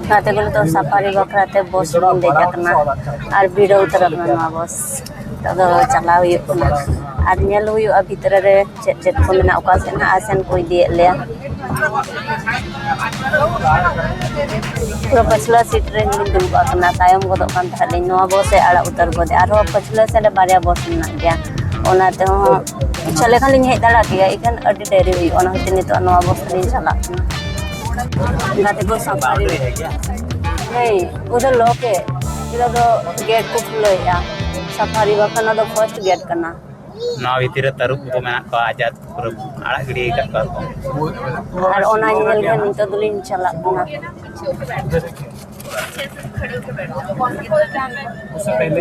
ᱜᱟᱛᱮ ᱠᱚ, ᱱᱤᱛᱚᱜ ᱥᱟᱯᱷᱟᱨᱤ ᱵᱟᱠᱷᱨᱟ ᱛᱮ ᱵᱚᱥ ᱞᱤᱧ ᱫᱮᱡ ᱟᱠᱟᱱᱟ᱾ ᱟᱨ ᱵᱷᱤᱲᱟᱹᱣ ᱩᱛᱟᱹᱨ ᱟᱠᱟᱱᱟ ᱱᱚᱣᱟ ᱵᱚᱥ᱾ ᱱᱤᱛᱚᱜ ᱫᱚ ᱪᱟᱞᱟᱣ ᱦᱩᱭᱩᱜ ᱠᱟᱱᱟ᱾ ᱟᱨ ᱧᱮᱞ ᱦᱩᱭᱩᱜᱼᱟ ᱵᱷᱤᱛᱨᱤ ᱨᱮ ᱪᱮᱫ ᱪᱮᱫ ᱠᱚ ᱢᱮᱱᱟᱜᱼᱟ, ᱚᱠᱟ ᱥᱮᱱ ᱦᱟᱸᱜ ᱟᱥᱮᱱ ᱠᱚ ᱤᱫᱤᱭᱮᱫ ᱞᱮᱭᱟ᱾ ᱯᱩᱨᱟᱹ ᱯᱟᱹᱪᱷᱞᱟᱹ ᱥᱤᱴ ᱨᱮ ᱞᱤᱧ ᱫᱩᱲᱩᱵ ᱟᱠᱟᱱᱟ, ᱛᱟᱭᱚᱢ ᱜᱚᱫᱚᱜ ᱠᱟᱱ ᱛᱟᱦᱮᱸᱫ ᱞᱤᱧ᱾ ᱱᱚᱣᱟ ᱵᱚᱥ ᱮ ᱟᱲᱟᱜ ᱩᱛᱟᱹᱨ ᱜᱚᱫᱮ, ᱟᱨᱦᱚᱸ ᱯᱟᱹᱪᱷᱞᱟᱹ ᱥᱮᱱ ᱨᱮ ᱵᱟᱨᱭᱟ ᱵᱚᱥ ᱢᱮᱱᱟᱜ ᱜᱮᱭᱟ, ᱚᱱᱟ ᱛᱮᱦᱚᱸ ᱤᱪᱪᱷᱟ ᱞᱮᱠᱷᱟᱱ ᱞᱤᱧ ᱦᱮᱡ ᱫᱟᱲᱮᱭᱟᱜ ᱜᱮᱭᱟ, ᱮᱱᱠᱷᱟᱱ ᱟᱹᱰᱤ ᱰᱮᱨᱤ ᱦᱩᱭᱩᱜᱼᱟ, ᱚᱱᱟ ᱠᱷᱟᱹᱛᱤᱨ ᱱᱤᱛᱚᱜ ᱱᱚᱣᱟ ᱵᱚᱥ ᱛᱮᱞᱤᱧ ᱪᱟᱞᱟᱜ ᱠᱟᱱᱟ᱾ ᱜᱟᱛᱮ ᱠᱚ, ᱥᱟᱯᱷᱟᱨᱤ, ᱦᱮᱸ, ᱩᱫᱷᱟᱨ ᱞᱚᱠ ᱦᱮ, ᱱᱤᱛᱚᱜ ᱫᱚ ᱜᱮᱴ ᱠᱚ ᱠᱷᱩᱞᱟᱹᱣᱮᱫᱼᱟ, ᱥᱟᱯᱷᱟᱨᱤ ᱵᱟᱠᱷᱟᱱ ᱚᱱᱟ ᱫᱚ ᱯᱷᱟᱥᱴ ᱜᱮᱴ ᱠᱟᱱᱟ᱾ ᱱᱚᱣᱟ ᱵᱷᱤᱛᱤᱨ ᱨᱮ ᱛᱟᱹᱨᱩᱵ ᱠᱚ ᱢᱮᱱᱟᱜ ᱠᱚᱣᱟ, ᱟᱡᱟᱫ ᱯᱩᱨᱟᱹ ᱟᱲᱟᱜ ᱜᱤᱰᱤ ᱟᱠᱟᱫ ᱠᱚᱣᱟ ᱠᱚ᱾ ᱟᱨ ᱚᱱᱟ ᱧᱮᱞ ᱜᱮ ᱱᱤᱛᱚᱜ ᱫᱚᱞᱤᱧ ᱪᱟᱞᱟᱜ ᱠᱟᱱᱟ᱾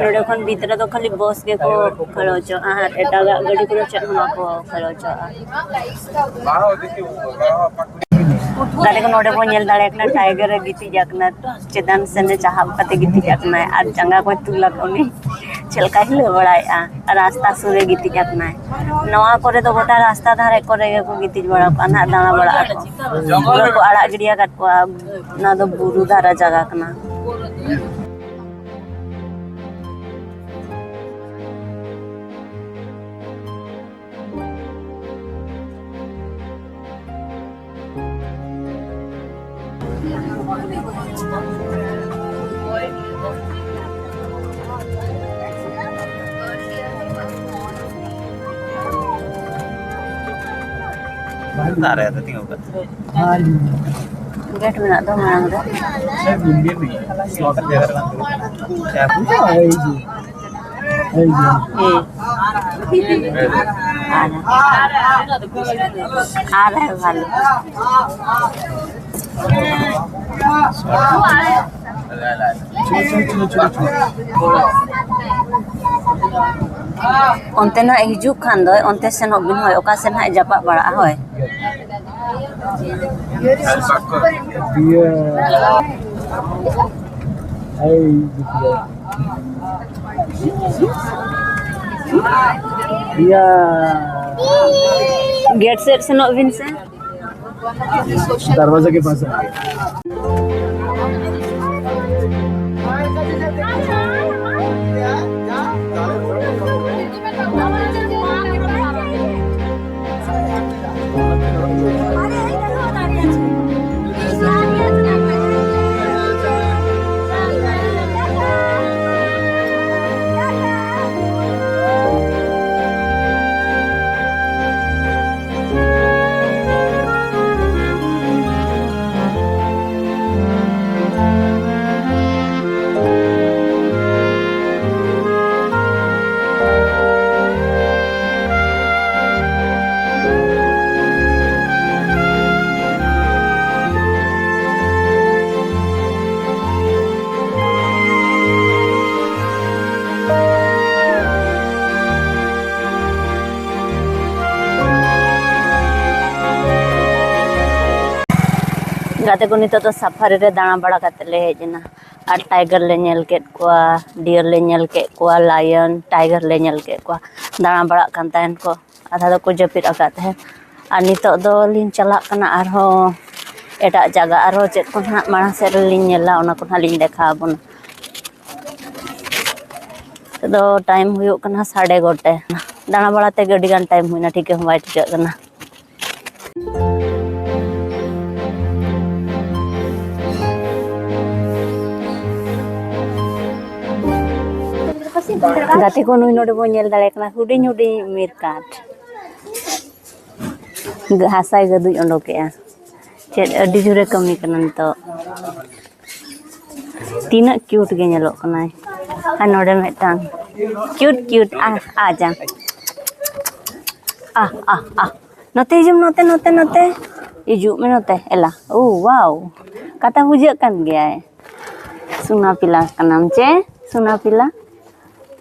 ᱱᱚᱰᱮ ᱠᱷᱚᱱ ᱵᱷᱤᱛᱨᱤ ᱫᱚ ᱠᱷᱟᱹᱞᱤ ᱵᱚᱥ ᱜᱮᱠᱚ ᱠᱷᱟᱹᱲ ᱦᱚᱪᱚᱜᱼᱟ, ᱟᱨ ᱮᱴᱟᱜᱟᱜ ᱜᱟᱹᱰᱤ ᱠᱚᱫᱚ ᱪᱮᱫ ᱦᱚᱸ ᱵᱟᱠᱚ ᱠᱷᱟᱹᱲ ᱦᱚᱪᱚᱜᱼᱟ᱾ ᱜᱟᱛᱮ ᱠᱚ, ᱱᱚᱰᱮ ᱵᱚᱱ ᱧᱮᱞ ᱫᱟᱲᱮᱭᱟᱜ ᱠᱟᱱᱟ, ᱴᱟᱭᱜᱟᱨ ᱮ ᱜᱤᱛᱤᱡ ᱟᱠᱟᱱᱟ, ᱪᱮᱛᱟᱱ ᱥᱮᱱ ᱨᱮ ᱪᱟᱦᱟᱵ ᱠᱟᱛᱮ ᱜᱤᱛᱤᱡ ᱟᱠᱟᱱᱟᱭ ᱟᱨ ᱡᱟᱸᱜᱟ ᱠᱚᱭ ᱛᱩᱞ ᱟᱠᱟᱫ ᱩᱱᱤ ᱪᱮᱫ ᱞᱮᱠᱟᱭ ᱦᱤᱞᱟᱹᱣ ᱵᱟᱲᱟᱭᱮᱫᱼᱟ᱾ ᱨᱟᱥᱛᱟ ᱥᱩᱨ ᱨᱮ ᱜᱤᱛᱤᱡ ᱟᱠᱟᱱᱟᱭ᱾ ᱱᱚᱣᱟ ᱠᱚᱨᱮ ᱫᱚ ᱜᱚᱴᱟ ᱨᱟᱥᱛᱟ ᱫᱷᱟᱨᱮ ᱠᱚᱨᱮ ᱜᱮᱠᱚ ᱜᱤᱛᱤᱡ ᱵᱟᱲᱟ ᱠᱚᱜᱼᱟ, ᱱᱟᱦᱟᱜ ᱫᱟᱬᱟ ᱵᱟᱲᱟᱜ ᱟᱠᱚ᱾ ᱯᱩᱨᱟᱹ ᱠᱚ ᱟᱲᱟᱜ ᱜᱤᱰᱤ ᱟᱠᱟᱫ ᱠᱚᱣᱟ᱾ ᱚᱱᱟ ᱫᱚ ᱵᱩᱨᱩ ᱫᱷᱟᱨᱟ ᱡᱟᱭᱜᱟ ᱠᱟᱱᱟ᱾ ᱫᱟᱨᱮ ᱨᱮ ᱛᱤᱸᱜᱩ ᱠᱟᱛᱮ᱾ ᱜᱮᱴ ᱢᱮᱱᱟᱜ ᱫᱚ ᱢᱟᱲᱟᱝ ᱨᱮ᱾ ᱦᱮᱸ᱾ ᱟᱨ, ᱟᱨ ᱵᱷᱟᱞᱮ᱾ ᱚᱱᱛᱮ ᱱᱟᱦᱟᱜ ᱦᱤᱡᱩᱜ ᱠᱷᱟᱱ ᱫᱚᱭ, ᱚᱱᱛᱮ ᱥᱮᱱᱚᱜ ᱵᱤᱱ, ᱦᱳᱭ, ᱚᱠᱟ ᱥᱮᱱ ᱦᱟᱸᱜ ᱡᱟᱯᱟᱜ ᱵᱟᱲᱟᱜᱼᱟ, ᱦᱳᱭ᱾ ᱤᱭᱟᱹ᱾ ᱤᱭᱟᱹ᱾ ᱜᱮᱴ ᱥᱮᱫ ᱥᱮᱱᱚᱜ ᱵᱤᱱ ᱥᱮ᱾ दरवाजे के पास है। ᱜᱟᱛᱮ ᱠᱚ, ᱱᱤᱛᱚᱜ ᱫᱚ ᱥᱟᱯᱷᱟᱨᱤ ᱨᱮ ᱫᱟᱬᱟ ᱵᱟᱲᱟ ᱠᱟᱛᱮ ᱞᱮ ᱦᱮᱡ ᱮᱱᱟ᱾ ᱟᱨ ᱴᱟᱭᱜᱟᱨ ᱞᱮ ᱧᱮᱞ ᱠᱮᱫ ᱠᱚᱣᱟ, ᱰᱤᱭᱟᱨ ᱞᱮ ᱧᱮᱞ ᱠᱮᱫ ᱠᱚᱣᱟ, ᱞᱟᱭᱚᱱ, ᱴᱟᱭᱜᱟᱨ ᱞᱮ ᱧᱮᱞ ᱠᱮᱫ ᱠᱚᱣᱟ᱾ ᱫᱟᱬᱟ ᱵᱟᱲᱟᱜ ᱠᱟᱱ ᱛᱟᱦᱮᱱ ᱠᱚ, ᱟᱫᱷᱟ ᱫᱚᱠᱚ ᱡᱟᱹᱯᱤᱫ ᱟᱠᱟᱫ ᱛᱟᱦᱮᱸᱫ᱾ ᱟᱨ ᱱᱤᱛᱚᱜ ᱫᱚ ᱞᱤᱧ ᱪᱟᱞᱟᱜ ᱠᱟᱱᱟ ᱟᱨᱦᱚᱸ ᱮᱴᱟᱜ ᱡᱟᱭᱜᱟ, ᱟᱨᱦᱚᱸ ᱪᱮᱫ ᱠᱚ ᱱᱟᱦᱟᱜ ᱢᱟᱲᱟᱝ ᱥᱮᱫ ᱨᱮᱞᱤᱧ ᱧᱮᱞᱟ, ᱚᱱᱟ ᱠᱚ ᱱᱟᱦᱟᱜ ᱞᱤᱧ ᱫᱮᱠᱷᱟᱣ ᱟᱵᱚᱱᱟ᱾ ᱱᱤᱛᱚᱜ ᱫᱚ ᱴᱟᱭᱤᱢ ᱦᱩᱭᱩᱜ ᱠᱟᱱᱟ ᱥᱟᱲᱮ ᱮᱜᱟᱨᱚᱴᱟ᱾ ᱫᱟᱬᱟ ᱵᱟᱲᱟ ᱛᱮᱜᱮ ᱟᱹᱰᱤ ᱜᱟᱱ ᱴᱟᱭᱤᱢ ᱦᱩᱭᱱᱟ, ᱴᱷᱤᱠᱟᱹ ᱦᱚᱸ ᱵᱟᱭ ᱴᱷᱤᱠᱟᱹᱜ ᱠᱟᱱᱟ᱾ ᱜᱟᱛᱮ ᱠᱚ, ᱱᱩᱭ ᱱᱚᱰᱮ ᱵᱚᱱ ᱧᱮᱞ ᱫᱟᱲᱮᱭᱟᱜ ᱠᱟᱱᱟ, ᱦᱩᱰᱤᱧ ᱦᱩᱰᱤᱧ ᱢᱤᱨᱠᱟᱴ ᱦᱟᱥᱟᱭ ᱜᱟᱹᱫᱩᱡ ᱚᱰᱚᱠᱮᱜᱼᱟ᱾ ᱪᱮᱫ ᱟᱹᱰᱤ ᱡᱳᱨᱮ ᱠᱟᱹᱢᱤ ᱠᱟᱱᱟ ᱱᱤᱛᱚᱜ᱾ ᱛᱤᱱᱟᱹᱜ ᱠᱤᱭᱩᱴ ᱜᱮ ᱧᱮᱞᱚᱜ ᱠᱟᱱᱟᱭ᱾ ᱟᱨ ᱱᱚᱰᱮ ᱢᱤᱫᱴᱟᱝ ᱠᱤᱭᱩᱴ ᱠᱤᱭᱩᱴ, ᱟ, ᱟ, ᱡᱟ᱾ ᱟ, ᱟ, ᱟ᱾ ᱱᱚᱛᱮ ᱦᱤᱡᱩᱜ ᱢᱮ, ᱱᱚᱛᱮ, ᱱᱚᱛᱮ, ᱱᱚᱛᱮ᱾ ᱦᱤᱡᱩᱜ ᱢᱮ ᱱᱚᱛᱮ, ᱮᱞᱟ᱾ ᱳ, wow᱾ ᱠᱟᱛᱷᱟ ᱵᱩᱡᱷᱟᱹᱜ ᱠᱟᱱ ᱜᱮᱭᱟᱭ᱾ ᱥᱳᱱᱟ ᱯᱤᱞᱟ ᱠᱟᱱᱟᱢ ᱪᱮ? ᱥᱳᱱᱟ ᱯᱤᱞᱟ?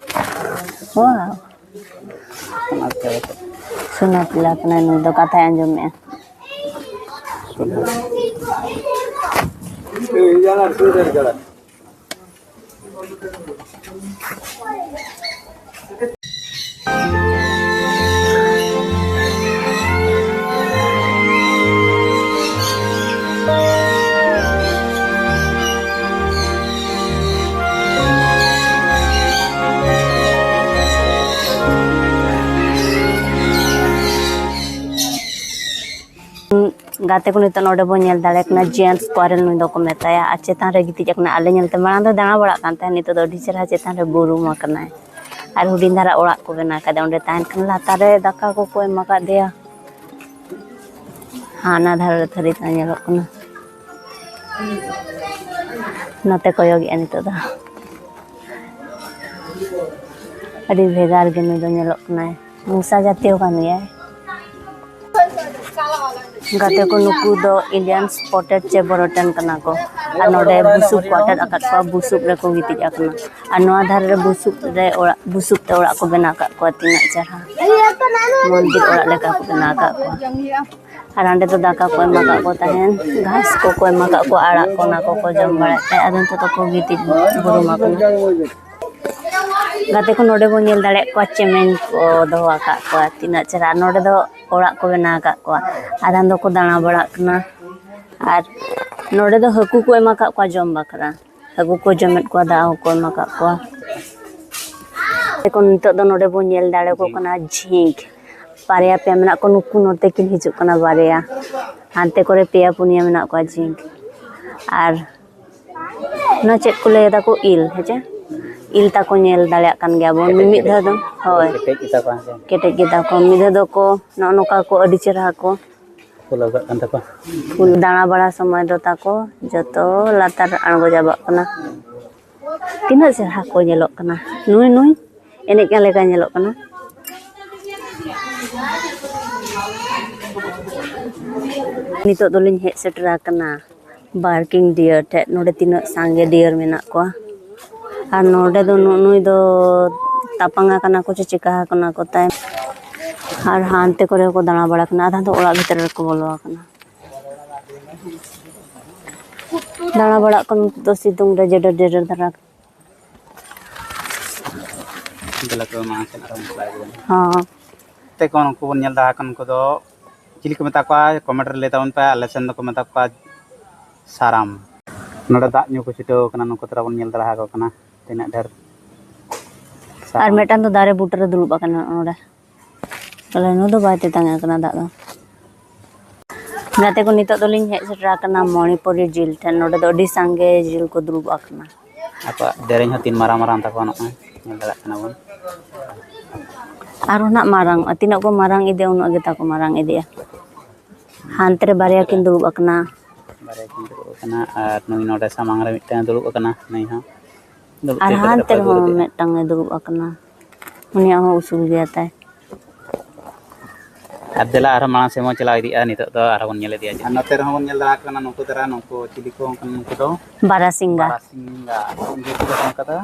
Wow. ᱚᱱᱟᱛᱮ ᱥᱩᱱᱟᱹ ᱯᱤᱞᱟ ᱠᱟᱱᱟᱭ ᱱᱩᱭ ᱫᱚ, ᱠᱟᱛᱷᱟᱭ ᱟᱸᱡᱚᱢᱮᱜᱼᱟ᱾ ᱥᱩᱱᱟᱹ᱾ ᱜᱟᱛᱮ ᱠᱚ, ᱱᱤᱛᱚᱜ ᱱᱚᱰᱮ ᱵᱚᱱ ᱧᱮᱞ ᱫᱟᱲᱮᱭᱟᱜ ᱠᱟᱱᱟ, ᱡᱮᱱᱴᱥ ᱠᱚᱣᱟᱨᱮᱞ ᱱᱩᱭ ᱫᱚᱠᱚ ᱢᱮᱛᱟᱭᱟ᱾ ᱟᱨ ᱪᱮᱛᱟᱱ ᱨᱮ ᱜᱤᱛᱤᱡ ᱟᱠᱟᱱᱟ᱾ ᱟᱞᱮ ᱧᱮᱞᱛᱮ ᱢᱟᱲᱟᱝ ᱫᱚ ᱫᱟᱬᱟ ᱵᱟᱲᱟᱜ ᱠᱟᱱ ᱛᱟᱦᱮᱸᱫ, ᱱᱤᱛᱚᱜ ᱫᱚ ᱟᱹᱰᱤ ᱪᱮᱦᱨᱟ ᱪᱮᱛᱟᱱ ᱨᱮ ᱵᱩᱨᱩᱢ ᱟᱠᱟᱱᱟᱭ᱾ ᱟᱨ ᱦᱩᱰᱤᱧ ᱫᱷᱟᱨᱟ ᱚᱲᱟᱜ ᱠᱚ ᱵᱮᱱᱟᱣ ᱠᱟᱫᱮᱭᱟ᱾ ᱚᱸᱰᱮ ᱛᱟᱦᱮᱱ ᱠᱷᱟᱱ ᱞᱟᱛᱟᱨ ᱨᱮ ᱫᱟᱠᱟ ᱠᱚᱠᱚ ᱮᱢ ᱟᱠᱟᱫᱮᱭᱟ᱾ ᱦᱟᱱᱟ ᱫᱷᱟᱨᱮ ᱨᱮ ᱛᱷᱟᱹᱨᱤ ᱛᱟᱦᱮᱸ ᱧᱮᱞᱚᱜ ᱠᱟᱱᱟ᱾ ᱱᱚᱛᱮ ᱠᱚᱭᱚᱜᱮᱜᱼᱟ ᱱᱤᱛᱚᱜ ᱫᱚ᱾ ᱟᱹᱰᱤ ᱵᱷᱮᱜᱟᱨ ᱜᱮ ᱱᱩᱭ ᱫᱚ ᱧᱮᱞᱚᱜ ᱠᱟᱱᱟᱭ᱾ ᱢᱚᱥᱟ ᱡᱟᱛᱤᱭᱚ ᱠᱟᱱ ᱜᱮᱭᱟᱭ᱾ ᱜᱟᱛᱮ ᱠᱚ, ᱱᱩᱠᱩ ᱫᱚ Indian spotted ᱪᱮ ᱵᱚᱨᱚᱴᱮᱱ ᱠᱟᱱᱟ ᱠᱚ᱾ ᱟᱨ ᱱᱚᱰᱮ ᱵᱩᱥᱩᱵ ᱠᱚ ᱟᱴᱮᱫ ᱟᱠᱟᱫ ᱠᱚᱣᱟ, ᱵᱩᱥᱩᱵ ᱨᱮᱠᱚ ᱜᱤᱛᱤᱡ ᱟᱠᱟᱱᱟ᱾ ᱟᱨ ᱱᱚᱣᱟ ᱫᱷᱟᱨᱮ ᱨᱮ ᱵᱩᱥᱩᱵ ᱨᱮ ᱚᱲᱟᱜ, ᱵᱩᱥᱩᱵ ᱛᱮ ᱚᱲᱟᱜ ᱠᱚ ᱵᱮᱱᱟᱣ ᱟᱠᱟᱫ ᱠᱚᱣᱟ᱾ ᱛᱤᱱᱟᱹᱜ ᱪᱮᱦᱨᱟ ᱢᱚᱱᱫᱤᱨ ᱚᱲᱟᱜ ᱞᱮᱠᱟ ᱠᱚ ᱵᱮᱱᱟᱣ ᱟᱠᱟᱫ ᱠᱚᱣᱟ᱾ ᱟᱨ ᱦᱟᱸᱰᱮ ᱫᱚ ᱫᱟᱠᱟ ᱠᱚ ᱮᱢ ᱟᱠᱟᱫ ᱠᱚ ᱛᱟᱦᱮᱸᱱ, ᱜᱷᱟᱥ ᱠᱚᱠᱚ ᱮᱢ ᱟᱠᱟᱫ ᱠᱚᱣᱟ, ᱟᱲᱟᱜ ᱠᱚ, ᱚᱱᱟ ᱠᱚᱠᱚ ᱡᱚᱢ ᱵᱟᱲᱟᱭᱮᱫ ᱛᱟᱦᱮᱸᱫ᱾ ᱟᱫᱚ ᱱᱤᱛᱚᱜ ᱫᱚᱠᱚ ᱜᱤᱛᱤᱡ ᱵᱩᱨᱩᱢ ᱟᱠᱟᱱᱟ᱾ ᱜᱟᱛᱮ ᱠᱚ, ᱱᱚᱰᱮ ᱵᱚᱱ ᱧᱮᱞ ᱫᱟᱲᱮᱭᱟᱜ ᱠᱚᱣᱟ, ᱪᱮᱢᱮᱧ ᱠᱚ ᱫᱚᱦᱚ ᱟᱠᱟᱫ ᱠᱚᱣᱟ, ᱛᱤᱱᱟᱹᱜ ᱪᱮᱦᱨᱟ᱾ ᱱᱚᱰᱮ ᱫᱚ ᱚᱲᱟᱜ ᱠᱚ ᱵᱮᱱᱟᱣ ᱟᱠᱟᱫ ᱠᱚᱣᱟ, ᱟᱫᱷᱟᱱ ᱫᱚᱠᱚ ᱫᱟᱬᱟ ᱵᱟᱲᱟᱜ ᱠᱟᱱᱟ᱾ ᱟᱨ ᱱᱚᱰᱮ ᱫᱚ ᱦᱟᱹᱠᱩ ᱠᱚ ᱮᱢ ᱟᱠᱟᱫ ᱠᱚᱣᱟ ᱡᱚᱢ ᱵᱟᱠᱷᱨᱟ, ᱦᱟᱹᱠᱩ ᱠᱚ ᱡᱚᱢᱮᱫ ᱠᱚᱣᱟ, ᱫᱟᱜ ᱦᱚᱸᱠᱚ ᱮᱢ ᱟᱠᱟᱫ ᱠᱚᱣᱟ᱾ ᱮᱠᱷᱚᱱ ᱱᱤᱛᱚᱜ ᱫᱚ ᱱᱚᱰᱮ ᱵᱚᱱ ᱧᱮᱞ ᱫᱟᱲᱮᱭᱟᱠᱚ ᱠᱟᱱᱟ ᱡᱷᱤᱸᱠ, ᱵᱟᱨᱭᱟ ᱯᱮᱭᱟ ᱢᱮᱱᱟᱜ ᱠᱚᱣᱟ, ᱱᱩᱠᱩ ᱱᱚᱛᱮ ᱠᱤᱱ ᱦᱤᱡᱩᱜ ᱠᱟᱱᱟ ᱵᱟᱨᱭᱟ, ᱦᱟᱱᱛᱮ ᱠᱚᱨᱮ ᱯᱮᱭᱟ ᱯᱩᱱᱭᱟ ᱢᱮᱱᱟᱜ ᱠᱚᱣᱟ ᱡᱷᱤᱸᱠ᱾ ᱟᱨ ᱚᱱᱟ ᱪᱮᱫ ᱠᱚ ᱞᱟᱹᱭ ᱫᱟᱠᱚ, ᱤᱞ, ᱦᱮᱸᱪᱮ? ᱤᱞ ᱛᱟᱠᱚ ᱧᱮᱞ ᱫᱟᱲᱮᱭᱟᱜ ᱠᱟᱱ ᱜᱮᱭᱟ ᱵᱚᱱ᱾ ᱢᱤᱢᱤᱫ ᱫᱷᱟᱣ ᱫᱚ, ᱦᱳᱭ, ᱠᱮᱴᱮᱡ ᱜᱮᱛᱟ ᱠᱚᱣᱟ ᱥᱮ? ᱠᱮᱴᱮᱡ ᱜᱮᱛᱟ ᱠᱚᱣᱟ᱾ ᱢᱤᱫ ᱫᱷᱟᱣ ᱫᱚᱠᱚ ᱱᱚᱜᱼᱚ ᱱᱚᱝᱠᱟ ᱠᱚ ᱟᱹᱰᱤ ᱪᱮᱦᱨᱟ ᱠᱚ ᱯᱷᱩᱞᱟᱹᱣ ᱠᱟᱜ ᱠᱟᱱ ᱛᱟᱠᱚᱣᱟ᱾ ᱯᱷᱩᱞ ᱫᱟᱬᱟ ᱵᱟᱲᱟ ᱥᱚᱢᱚᱭ ᱫᱚ ᱛᱟᱠᱚ ᱡᱚᱛᱚ ᱞᱟᱛᱟᱨ ᱟᱬᱜᱚ ᱪᱟᱵᱟᱜ ᱠᱟᱱᱟ᱾ ᱛᱤᱱᱟᱹᱜ ᱪᱮᱦᱨᱟ ᱠᱚ ᱧᱮᱞᱚᱜ ᱠᱟᱱᱟ᱾ ᱱᱩᱭ, ᱱᱩᱭ ᱮᱱᱮᱡ ᱠᱟᱱ ᱞᱮᱠᱟ ᱧᱮᱞᱚᱜ ᱠᱟᱱᱟ᱾ ᱱᱤᱛᱚᱜ ᱫᱚᱞᱤᱧ ᱦᱮᱡ ᱥᱮᱴᱮᱨ ᱟᱠᱟᱱᱟ ᱵᱟᱨᱠᱤᱝ ᱰᱤᱭᱟᱨ ᱴᱷᱮᱡ᱾ ᱱᱚᱰᱮ ᱛᱤᱱᱟᱹᱜ ᱥᱟᱸᱜᱮ ᱰᱤᱭᱟᱨ ᱢᱮᱱᱟᱜ ᱠᱚᱣᱟ᱾ ᱟᱨ ᱱᱚᱰᱮ ᱫᱚ ᱱᱩ-, ᱱᱩᱭ ᱫᱚ ᱛᱟᱯᱟᱝ ᱟᱠᱟᱱᱟ ᱠᱚ ᱪᱮ ᱪᱤᱠᱟ ᱟᱠᱟᱱᱟ ᱠᱚ ᱛᱟᱭ᱾ ᱟᱨ ᱦᱟᱱᱛᱮ ᱠᱚᱨᱮ ᱠᱚ ᱫᱟᱬᱟ ᱵᱟᱲᱟ ᱠᱟᱱᱟ, ᱟᱫᱷᱟ ᱫᱚ ᱚᱲᱟᱜ ᱵᱷᱤᱛᱨᱤ ᱨᱮᱠᱚ ᱵᱚᱞᱚ ᱟᱠᱟᱱᱟ᱾ ᱫᱟᱬᱟ ᱵᱟᱲᱟᱜ ᱠᱟᱱᱟ ᱱᱤᱛᱚᱜ ᱫᱚ ᱥᱤᱛᱩᱝ ᱨᱮ ᱡᱮᱰᱮᱨ ᱡᱮᱰᱮᱨ ᱫᱷᱟᱨᱟ᱾ ᱫᱮᱞᱟ ᱛᱚᱵᱮ ᱢᱟᱲᱟᱝ ᱥᱮᱫ ᱟᱨᱚ ᱵᱚᱱ ᱪᱟᱞᱟᱣ ᱞᱮᱱ ᱜᱮ᱾ ᱦᱚᱸ᱾ ᱛᱮ ᱠᱚ ᱱᱩᱠᱩ ᱵᱚᱱ ᱧᱮᱞ ᱫᱟᱲᱮ ᱟᱠᱚ ᱠᱟᱱᱟ, ᱱᱩᱠᱩ ᱫᱚ ᱪᱤᱞᱤ ᱠᱚ ᱢᱮᱛᱟ ᱠᱚᱣᱟ? ᱠᱚᱢᱮᱱᱴ ᱨᱮ ᱞᱟᱹᱭ ᱛᱟᱵᱚᱱ ᱯᱮ᱾ ᱟᱞᱮ ᱥᱮᱱ ᱫᱚᱠᱚ ᱢᱮᱛᱟ ᱠᱚᱣᱟ ᱥᱟᱨᱟᱢ᱾ ᱱᱚᱰᱮ ᱫᱟᱜ ᱧᱩ ᱠᱚ ᱪᱷᱩᱴᱟᱹᱣ ᱠᱟᱱᱟ, ᱱᱩᱠᱩ ᱛᱟᱨᱟ ᱵᱚᱱ ᱧᱮᱞ ᱫᱟᱲᱮ ᱟᱠᱚ ᱠᱟᱱᱟ ᱛᱤᱱᱟᱹᱜ ᱰᱷᱮᱨ᱾ ᱟᱨ ᱥᱟᱨᱟᱢ᱾ ᱢᱤᱫᱴᱟᱝ ᱫᱚ ᱫᱟᱨᱮ ᱵᱩᱴᱟᱹ ᱨᱮ ᱫᱩᱲᱩᱵ ᱟᱠᱟᱱᱟ ᱱᱚᱰᱮ᱾ ᱛᱟᱦᱞᱮ ᱱᱩᱭ ᱫᱚ ᱵᱟᱭ ᱛᱮᱛᱟᱝ ᱟᱠᱟᱱᱟ ᱫᱟᱜ ᱫᱚ᱾ ᱜᱟᱛᱮ ᱠᱚ, ᱱᱤᱛᱚᱜ ᱫᱚᱞᱤᱧ ᱦᱮᱡ ᱥᱮᱴᱮᱨ ᱟᱠᱟᱱᱟ ᱢᱚᱬᱤᱯᱩᱨᱤ ᱡᱤᱞ ᱴᱷᱮᱱ᱾ ᱱᱚᱰᱮ ᱫᱚ ᱟᱹᱰᱤ ᱥᱟᱸᱜᱮ ᱡᱤᱞ ᱠᱚ ᱫᱩᱲᱩᱵ ᱟᱠᱟᱱᱟ᱾ ᱟᱠᱚᱣᱟᱜ ᱫᱮᱨᱮᱧ ᱦᱚᱸ ᱛᱤᱱ ᱢᱟᱨᱟᱝ ᱢᱟᱨᱟᱝ ᱛᱟᱠᱚᱣᱟ, ᱱᱚᱜᱼᱚᱭ ᱧᱮᱞ ᱫᱟᱲᱮᱭᱟᱜ ᱠᱟᱱᱟ ᱵᱚᱱ᱾ ᱟᱨᱦᱚᱸ ᱱᱟᱜ ᱢᱟᱨᱟᱝ, ᱛᱤᱱᱟᱹᱜ ᱠᱚ ᱢᱟᱨᱟᱝ ᱤᱫᱤᱜᱼᱟ, ᱩᱱᱟᱹᱜ ᱜᱮ ᱛᱟᱠᱚ ᱢᱟᱨᱟᱝ ᱤᱫᱤᱜᱼᱟ᱾ ᱦᱟᱱᱛᱮ ᱨᱮ ᱵᱟᱨᱭᱟ ᱠᱤᱱ ᱫᱩᱲᱩᱵ ᱟᱠᱟᱱᱟ᱾ ᱵᱟᱨᱭᱟ ᱠᱤᱱ ᱫᱩᱲᱩᱵ ᱟᱠᱟᱱᱟ ᱟᱨ ᱱᱩᱭ ᱱᱚᱰᱮ ᱥᱟᱢᱟᱝ ᱨᱮ ᱢᱤᱫᱴᱟᱝ ᱮ ᱫᱩᱲᱩᱵ ᱟᱠᱟᱱᱟ, ᱱᱩᱭ ᱦᱚᱸ᱾ ᱫᱩᱲᱩᱵ ᱟᱨ ᱛᱤᱸᱜᱩ ᱦᱟᱱᱛᱮ ᱠᱟᱛᱮ ᱨᱮᱦᱚᱸ ᱫᱩᱲᱩᱵ ᱮᱫᱟ᱾ ᱢᱤᱫᱴᱟᱝ ᱮ ᱫᱩᱲᱩᱵ ᱟᱠᱟᱱᱟ, ᱩᱱᱤᱭᱟᱜ ᱦᱚᱸ ᱩᱥᱩᱞ ᱜᱮᱭᱟ ᱛᱟᱭ᱾ ᱟᱨ ᱫᱮᱞᱟ ᱟᱨᱦᱚᱸ ᱢᱟᱲᱟᱝ ᱥᱮᱫ ᱵᱚᱱ ᱪᱟᱞᱟᱣ ᱤᱫᱤᱜᱼᱟ, ᱱᱤᱛᱚᱜ ᱫᱚ ᱟᱨᱦᱚᱸ ᱵᱚᱱ ᱧᱮᱞ ᱤᱫᱤᱭᱟ ᱡᱮ᱾ ᱟᱨ ᱱᱚᱛᱮ ᱨᱮᱦᱚᱸ ᱵᱚᱱ ᱧᱮᱞ ᱫᱟᱲᱮᱭᱟᱜ ᱠᱟᱱᱟ, ᱱᱩᱠᱩ ᱫᱟᱨᱟ, ᱱᱩᱠᱩ ᱪᱤᱞᱤ ᱠᱚ ᱠᱟᱱᱟ, ᱱᱩᱠᱩ ᱫᱚ ᱵᱟᱨᱟᱥᱤᱝᱜᱟ᱾ ᱵᱟᱨᱟᱥᱤᱝᱜᱟ, ᱤᱝᱨᱮᱡᱤ ᱛᱮᱫᱚ ᱠᱚ ᱢᱮᱛᱟ ᱠᱚᱣᱟ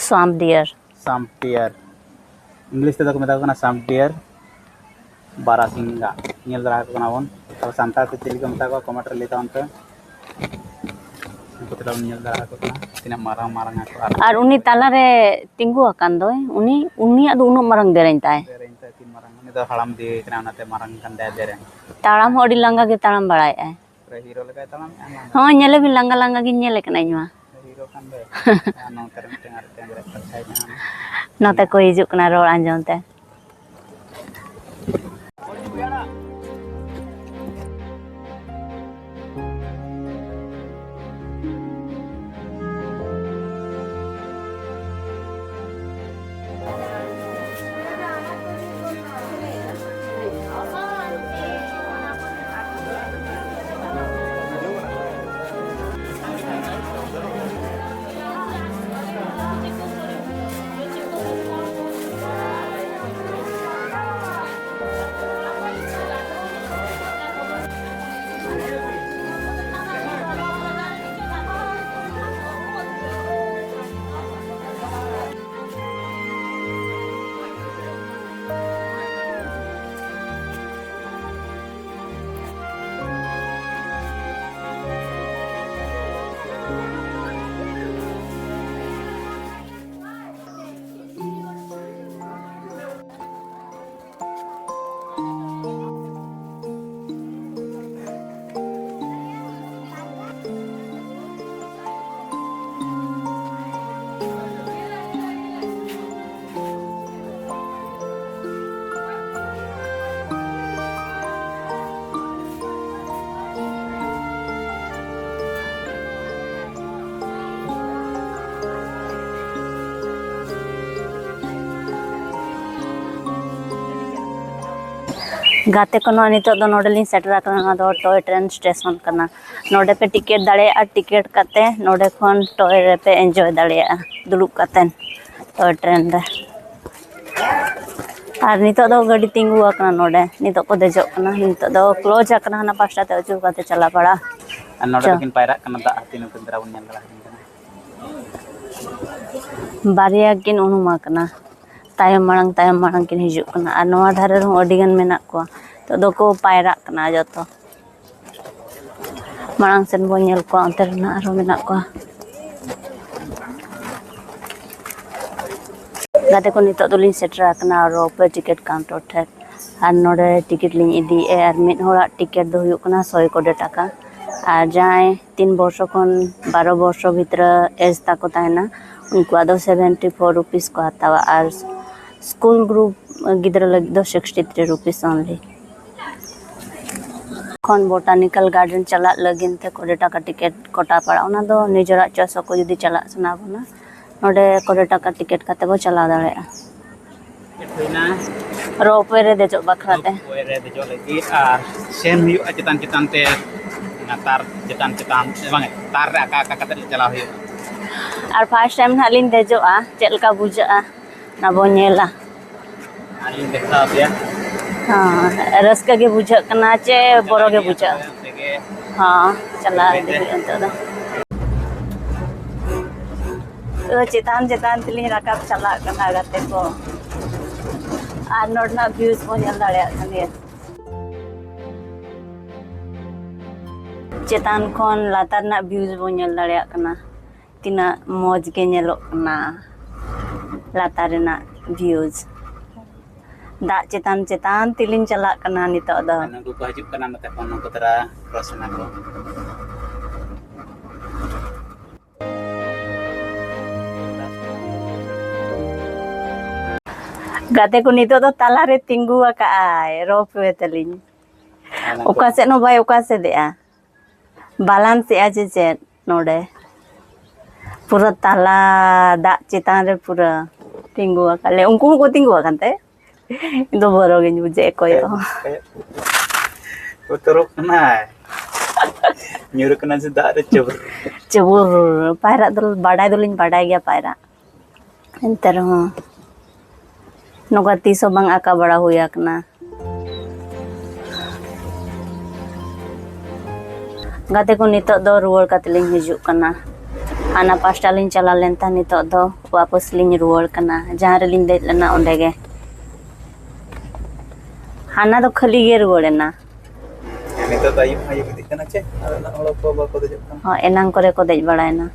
ᱥᱣᱟᱢᱯ ᱰᱤᱭᱟᱨ᱾ ᱥᱣᱟᱢᱯ ᱰᱤᱭᱟᱨ, ᱤᱝᱞᱤᱥ ᱛᱮᱫᱚ ᱠᱚ ᱢᱮᱛᱟ ᱠᱚ ᱠᱟᱱᱟ ᱥᱣᱟᱢᱯ ᱰᱤᱭᱟᱨ᱾ ᱵᱟᱨᱟᱥᱤᱝᱜᱟ ᱧᱮᱞ ᱫᱟᱲᱮ ᱟᱠᱚ ᱠᱟᱱᱟ ᱵᱚᱱ᱾ ᱛᱚ ᱥᱟᱱᱛᱟᱲ ᱛᱮ ᱪᱮᱫ ᱞᱮᱠᱟ ᱢᱮᱛᱟ ᱠᱚᱣᱟ, ᱠᱚᱢᱮᱱᱴ ᱨᱮ ᱞᱟᱹᱭ ᱛᱟᱵᱚᱱ ᱯᱮ᱾ ᱩᱱᱠᱩ ᱛᱟᱦᱞᱮ ᱵᱚᱱ ᱧᱮᱞ ᱫᱟᱲᱮ ᱟᱠᱚ ᱠᱟᱱᱟ, ᱛᱤᱱᱟᱹᱜ ᱢᱟᱨᱟᱝ ᱢᱟᱨᱟᱝ ᱟᱠᱚ᱾ ᱟᱨ ᱟᱨ ᱩᱱᱤ ᱛᱟᱞᱟᱨᱮ ᱛᱤᱸᱜᱩ ᱟᱠᱟᱱ ᱫᱚᱭ, ᱩᱱᱤ, ᱩᱱᱤᱭᱟᱜ ᱫᱚ ᱩᱱᱟᱹᱜ ᱢᱟᱨᱟᱝ ᱫᱮᱨᱮᱧ ᱛᱟᱭ᱾ ᱫᱮᱨᱮᱧ ᱛᱟᱭ ᱛᱤᱱ ᱢᱟᱨᱟᱝ, ᱩᱱᱤ ᱫᱚ ᱦᱟᱲᱟᱢ ᱤᱫᱤ ᱠᱟᱱᱟ, ᱚᱱᱟᱛᱮ ᱢᱟᱨᱟᱝ ᱠᱟᱱ ᱛᱟᱭᱟ ᱫᱮᱨᱮᱧ᱾ ᱛᱟᱲᱟᱢ ᱦᱚᱸ ᱟᱹᱰᱤ ᱞᱟᱸᱜᱟ ᱜᱮ ᱛᱟᱲᱟᱢ ᱵᱟᱲᱟᱭᱮᱫᱼᱟᱭ᱾ ᱯᱩᱨᱟᱹ ᱦᱤᱨᱳ ᱞᱮᱠᱟᱭ ᱛᱟᱲᱟᱢᱮᱫᱼᱟ, ᱢᱟ᱾ ᱦᱚᱸ, ᱧᱮᱞᱮ ᱵᱤᱱ, ᱞᱟᱸᱜᱟ ᱞᱟᱸᱜᱟ ᱜᱤᱧ ᱧᱮᱞᱮ ᱠᱟᱱᱟ ᱤᱧ ᱢᱟ᱾ ᱦᱤᱨᱳ ᱠᱟᱱ ᱫᱚᱭ᱾ ᱟᱨ ᱱᱚᱛᱮ ᱨᱮ ᱢᱤᱫᱴᱟᱝ ᱟᱨ ᱢᱤᱫᱴᱟᱝ ᱨᱮ ᱠᱟᱛᱷᱟᱭ ᱠᱟᱱᱟ᱾ ᱱᱚᱛᱮ ᱠᱚ ᱦᱤᱡᱩᱜ ᱠᱟᱱᱟ ᱨᱚᱲ ᱟᱸᱡᱚᱢ ᱛᱮ᱾ ᱜᱟᱛᱮ ᱠᱚ, ᱱᱚᱣᱟ ᱱᱤᱛᱚᱜ ᱫᱚ ᱱᱚᱰᱮ ᱞᱤᱧ ᱥᱮᱴᱮᱨ ᱟᱠᱟᱱᱟ᱾ ᱱᱚᱣᱟ ᱫᱚ ᱴᱚᱭ ᱴᱨᱮᱱ ᱥᱴᱮᱥᱚᱱ ᱠᱟᱱᱟ᱾ ᱱᱚᱰᱮ ᱯᱮ ᱴᱤᱠᱤᱴ ᱫᱟᱲᱮᱭᱟᱜᱼᱟ, ᱴᱤᱠᱤᱴ ᱠᱟᱛᱮ ᱱᱚᱰᱮ ᱠᱷᱚᱱ ᱴᱚᱭ ᱨᱮᱯᱮ ᱮᱱᱡᱚᱭ ᱫᱟᱲᱮᱭᱟᱜᱼᱟ, ᱫᱩᱲᱩᱵ ᱠᱟᱛᱮ ᱴᱚᱭ ᱴᱨᱮᱱ ᱨᱮ᱾ ᱟᱨ ᱱᱤᱛᱚᱜ ᱫᱚ ᱜᱟᱹᱰᱤ ᱛᱤᱸᱜᱩ ᱟᱠᱟᱱᱟ ᱱᱚᱰᱮ, ᱱᱤᱛᱚᱜ ᱠᱚ ᱫᱮᱡᱚᱜ ᱠᱟᱱᱟ᱾ ᱱᱤᱛᱚᱜ ᱫᱚ ᱠᱞᱳᱡᱽ ᱟᱠᱟᱱᱟ, ᱦᱟᱱᱟ ᱯᱟᱥᱴᱟ ᱛᱮ ᱟᱹᱪᱩᱨ ᱠᱟᱛᱮ ᱪᱟᱞᱟᱣ ᱵᱟᱲᱟ᱾ ᱟᱨ ᱱᱚᱰᱮ ᱪᱚ᱾ ᱫᱚᱠᱤᱱ ᱯᱟᱭᱨᱟᱜ ᱠᱟᱱᱟ, ᱫᱟᱜ ᱦᱟᱹᱛᱤ ᱱᱩᱠᱤᱱ ᱫᱟᱨᱟ ᱵᱚᱱ ᱧᱮᱞ ᱫᱟᱲᱮᱭᱟᱠᱤᱱ ᱠᱟᱱᱟ᱾ ᱵᱟᱨᱭᱟ ᱠᱤᱱ ᱩᱱᱩᱢ ᱟᱠᱟᱱᱟ, ᱛᱟᱭᱚᱢ ᱢᱟᱲᱟᱝ, ᱛᱟᱭᱚᱢ ᱢᱟᱲᱟᱝ ᱠᱤᱱ ᱦᱤᱡᱩᱜ ᱠᱟᱱᱟ᱾ ᱟᱨ ᱱᱚᱣᱟ ᱫᱷᱟᱨᱮ ᱨᱮᱦᱚᱸ ᱟᱹᱰᱤ ᱜᱟᱱ ᱢᱮᱱᱟᱜ ᱠᱚᱣᱟ᱾ ᱱᱤᱛᱚᱜ ᱫᱚᱠᱚ ᱯᱟᱭᱨᱟᱜ ᱠᱟᱱᱟ ᱡᱚᱛᱚ᱾ ᱢᱟᱲᱟᱝ ᱥᱮᱱ ᱵᱚᱱ ᱧᱮᱞ ᱠᱚᱣᱟ, ᱚᱱᱛᱮ ᱨᱮᱱᱟᱜ ᱟᱨᱦᱚᱸ ᱢᱮᱱᱟᱜ ᱠᱚᱣᱟ᱾ ᱜᱟᱛᱮ ᱠᱚ, ᱱᱤᱛᱚᱜ ᱫᱚᱞᱤᱧ ᱥᱮᱴᱮᱨ ᱟᱠᱟᱱᱟ ᱨᱳᱯᱣᱮ ᱴᱤᱠᱤᱴ ᱠᱟᱣᱩᱱᱴᱟᱨ ᱴᱷᱮᱱ᱾ ᱟᱨ ᱱᱚᱰᱮ ᱴᱤᱠᱤᱴ ᱞᱤᱧ ᱤᱫᱤᱭᱮᱫᱼᱟ᱾ ᱟᱨ ᱢᱤᱫ ᱦᱚᱲᱟᱜ ᱴᱤᱠᱤᱴ ᱫᱚ ᱦᱩᱭᱩᱜ ᱠᱟᱱᱟ ᱥᱚᱭ ᱠᱚᱰᱮ ᱴᱟᱠᱟ᱾ ᱟᱨ ᱡᱟᱦᱟᱸᱭ ᱛᱤᱱ ᱵᱚᱨᱥᱚ ᱠᱷᱚᱱ ᱵᱟᱨᱚ ᱵᱚᱨᱥᱚ ᱵᱷᱤᱛᱨᱤ ᱮᱡᱽ ᱛᱟᱠᱚ ᱛᱟᱦᱮᱱᱟ, ᱩᱱᱠᱩᱣᱟᱜ ᱫᱚ ᱥᱮᱵᱷᱮᱱᱴᱤ ᱯᱷᱳᱨ ᱨᱩᱯᱤᱥ ᱠᱚ ᱦᱟᱛᱟᱣᱟ᱾ ᱟᱨ ᱥᱠᱩᱞ ᱜᱨᱩᱯ ᱜᱤᱫᱽᱨᱟᱹ ᱞᱟᱹᱜᱤᱫ ᱫᱚ ᱥᱤᱠᱥᱴᱤ ᱛᱷᱨᱤ ᱨᱩᱯᱤᱥ ᱚᱱᱞᱤ᱾ ᱠᱷᱚᱱ ᱵᱳᱴᱟᱱᱤᱠᱮᱞ ᱜᱟᱨᱰᱮᱱ ᱪᱟᱞᱟᱜ ᱞᱟᱹᱜᱤᱫ ᱛᱮ ᱠᱩᱲᱤ ᱴᱟᱠᱟ ᱴᱤᱠᱤᱴ ᱠᱚᱴᱟ ᱯᱟᱲᱟᱜᱼᱟ᱾ ᱚᱱᱟ ᱫᱚ ᱱᱤᱡᱮᱨᱟᱜ ᱪᱚᱭᱮᱥ ᱟᱠᱚ, ᱡᱩᱫᱤ ᱪᱟᱞᱟᱜ ᱥᱟᱱᱟ ᱵᱚᱱᱟ, ᱱᱚᱰᱮ ᱠᱩᱲᱤ ᱴᱟᱠᱟ ᱴᱤᱠᱤᱴ ᱠᱟᱛᱮ ᱵᱚ ᱪᱟᱞᱟᱣ ᱫᱟᱲᱮᱭᱟᱜᱼᱟ᱾ ᱦᱩᱭᱱᱟ᱾ ᱨᱳᱯᱣᱮ ᱨᱮ ᱫᱮᱡᱚᱜ ᱵᱟᱠᱷᱨᱟ ᱛᱮ᱾ ᱨᱳᱯᱣᱮ ᱨᱮ ᱫᱮᱡᱚᱜ ᱞᱟᱹᱜᱤᱫ ᱟᱨ ᱥᱮᱱ ᱦᱩᱭᱩᱜᱼᱟ ᱪᱮᱛᱟᱱ ᱪᱮᱛᱟᱱ ᱛᱮ, ᱞᱟᱛᱟᱨ ᱪᱮᱛᱟᱱ ᱪᱮᱛᱟᱱ, ᱵᱟᱝ, ᱞᱟᱛᱟᱨ ᱨᱮ ᱟᱠᱟ ᱟᱠᱟ ᱠᱟᱛᱮ ᱞᱮ ᱪᱟᱞᱟᱣ ᱦᱩᱭᱩᱜᱼᱟ᱾ ᱟᱨ ᱯᱷᱟᱥᱴ ᱴᱟᱭᱤᱢ ᱱᱟᱦᱟᱜ ᱞᱤᱧ ᱫᱮᱡᱚᱜᱼᱟ, ᱪᱮᱫ ᱞᱮᱠᱟ ᱵᱩᱡᱷᱟᱹᱜᱼᱟ, ᱚᱱᱟ ᱵᱚᱱ ᱧᱮᱞᱟ᱾ ᱟᱨ ᱞᱤᱧ ᱫᱮᱠᱷᱟᱣ ᱟᱯᱮᱭᱟ᱾ ᱦᱚᱸ, ᱨᱟᱹᱥᱠᱟᱹ ᱜᱮ ᱵᱩᱡᱷᱟᱹᱜ ᱠᱟᱱᱟ ᱪᱮ ᱵᱚᱨᱚ ᱜᱮ ᱵᱩᱡᱷᱟᱹᱜᱼᱟ? ᱚᱱᱛᱮ ᱜᱮ᱾ ᱦᱚᱸ, ᱪᱟᱞᱟᱣ ᱤᱫᱤ ᱦᱩᱭᱩᱜᱼᱟ ᱱᱤᱛᱚᱜ ᱫᱚ᱾ ᱛᱚ, ᱪᱮᱛᱟᱱ ᱪᱮᱛᱟᱱ ᱛᱮᱞᱤᱧ ᱨᱟᱠᱟᱵ ᱪᱟᱞᱟᱜ ᱠᱟᱱᱟ, ᱜᱟᱛᱮ ᱠᱚ᱾ ᱟᱨ ᱱᱚᱰᱮᱱᱟᱜ ᱵᱷᱤᱭᱩᱡᱽ ᱵᱚᱱ ᱧᱮᱞ ᱫᱟᱲᱮᱭᱟᱜ ᱠᱟᱱ ᱜᱮᱭᱟ᱾ ᱪᱮᱛᱟᱱ ᱠᱷᱚᱱ ᱞᱟᱛᱟᱨ ᱨᱮᱱᱟᱜ ᱵᱷᱤᱭᱩᱡᱽ ᱵᱚᱱ ᱧᱮᱞ ᱫᱟᱲᱮᱭᱟᱜ ᱠᱟᱱᱟ᱾ ᱛᱤᱱᱟᱹᱜ ᱢᱚᱡᱽ ᱜᱮ ᱧᱮᱞᱚᱜ ᱠᱟᱱᱟ ᱞᱟᱛᱟᱨ ᱨᱮᱱᱟᱜ ᱵᱷᱤᱭᱩᱡᱽ᱾ ᱫᱟᱜ ᱪᱮᱛᱟᱱ ᱪᱮᱛᱟᱱ ᱛᱮᱞᱤᱧ ᱪᱟᱞᱟᱜ ᱠᱟᱱᱟ ᱱᱤᱛᱚᱜ ᱫᱚ᱾ ᱱᱩᱠᱩ ᱠᱚ ᱦᱤᱡᱩᱜ ᱠᱟᱱᱟ ᱱᱚᱛᱮ ᱠᱷᱚᱱ, ᱱᱩᱠᱩ ᱛᱟᱨᱟ ᱠᱨᱚᱥ ᱮᱱᱟ ᱠᱚ᱾ ᱜᱟᱛᱮ ᱠᱚ, ᱱᱤᱛᱚᱜ ᱫᱚ ᱛᱟᱞᱟᱨᱮ ᱛᱤᱸᱜᱩ ᱟᱠᱟᱜᱼᱟᱭ ᱨᱳᱯᱣᱮ ᱛᱟᱹᱞᱤᱧ᱾ ᱚᱠᱟ ᱥᱮᱫ ᱦᱚᱸ ᱵᱟᱭ ᱚᱠᱟ ᱥᱮᱫᱮᱜᱼᱟ᱾ ᱵᱟᱞᱟᱱᱥ ᱮᱜᱼᱟ ᱪᱮ ᱪᱮᱫ ᱱᱚᱰᱮ? ᱯᱩᱨᱟᱹ ᱛᱟᱞᱟ ᱫᱟᱜ ᱪᱮᱛᱟᱱ ᱨᱮ ᱯᱩᱨᱟᱹ ᱛᱤᱸᱜᱩ ᱟᱠᱟᱫ ᱞᱮ᱾ ᱩᱱᱠᱩ ᱦᱚᱸᱠᱚ ᱛᱤᱸᱜᱩ ᱟᱠᱟᱱ ᱛᱮ ᱤᱧ ᱫᱚ ᱵᱚᱨᱚ ᱜᱤᱧ ᱵᱩᱡᱷᱟᱹᱣᱮᱫ ᱠᱚᱭᱚᱜ ᱦᱚᱸ᱾ ᱵᱚᱛᱚᱨᱚᱜ ᱠᱟᱱᱟᱭ᱾ ᱧᱩᱨᱩᱜ ᱠᱟᱱᱟ ᱥᱮ ᱫᱟᱜ ᱨᱮ ᱪᱚᱵᱩᱨ᱾ ᱪᱚᱵᱩᱨ᱾ ᱯᱟᱭᱨᱟᱜ ᱫᱚ ᱵᱟᱰᱟᱭ ᱫᱚᱞᱤᱧ ᱵᱟᱰᱟᱭ ᱜᱮᱭᱟ ᱯᱟᱭᱨᱟᱜ, ᱮᱱᱛᱮ ᱨᱮᱦᱚᱸ ᱱᱚᱝᱠᱟ ᱛᱤᱥ ᱦᱚᱸ ᱵᱟᱝ ᱟᱸᱠᱟ ᱵᱟᱲᱟ ᱦᱩᱭ ᱟᱠᱟᱱᱟ᱾ ᱜᱟᱛᱮ ᱠᱚ, ᱱᱤᱛᱚᱜ ᱫᱚ ᱨᱩᱣᱟᱹᱲ ᱠᱟᱛᱮ ᱞᱤᱧ ᱦᱤᱡᱩᱜ ᱠᱟᱱᱟ᱾ ᱦᱟᱱᱟ ᱯᱟᱥᱴᱟ ᱞᱤᱧ ᱪᱟᱞᱟᱣ ᱞᱮᱱ ᱛᱟᱦᱮᱸ, ᱱᱤᱛᱚᱜ ᱫᱚ ᱣᱟᱯᱚᱥ ᱞᱤᱧ ᱨᱩᱣᱟᱹᱲ ᱠᱟᱱᱟ᱾ ᱡᱟᱦᱟᱸ ᱨᱮᱞᱤᱧ ᱫᱮᱡ ᱞᱮᱱᱟ ᱚᱸᱰᱮ ᱜᱮ᱾ ᱦᱟᱱᱟ ᱫᱚ ᱠᱷᱟᱹᱞᱤ ᱜᱮ ᱨᱩᱣᱟᱹᱲ ᱮᱱᱟ᱾ ᱱᱤᱛᱚᱜ ᱫᱚ ᱟᱹᱭᱩᱵ ᱦᱚᱸ ᱟᱹᱭᱩᱵ ᱤᱫᱤᱜ ᱠᱟᱱᱟ ᱪᱮ? ᱟᱫᱚ ᱱᱟᱜ ᱦᱚᱲ ᱠᱚ ᱵᱟᱠᱚ ᱫᱮᱡᱚᱜ ᱠᱟᱱᱟ᱾ ᱦᱚᱸ, ᱮᱱᱟᱝ ᱠᱚᱨᱮ ᱠᱚ ᱫᱮᱡ ᱵᱟᱲᱟᱭᱮᱱᱟ᱾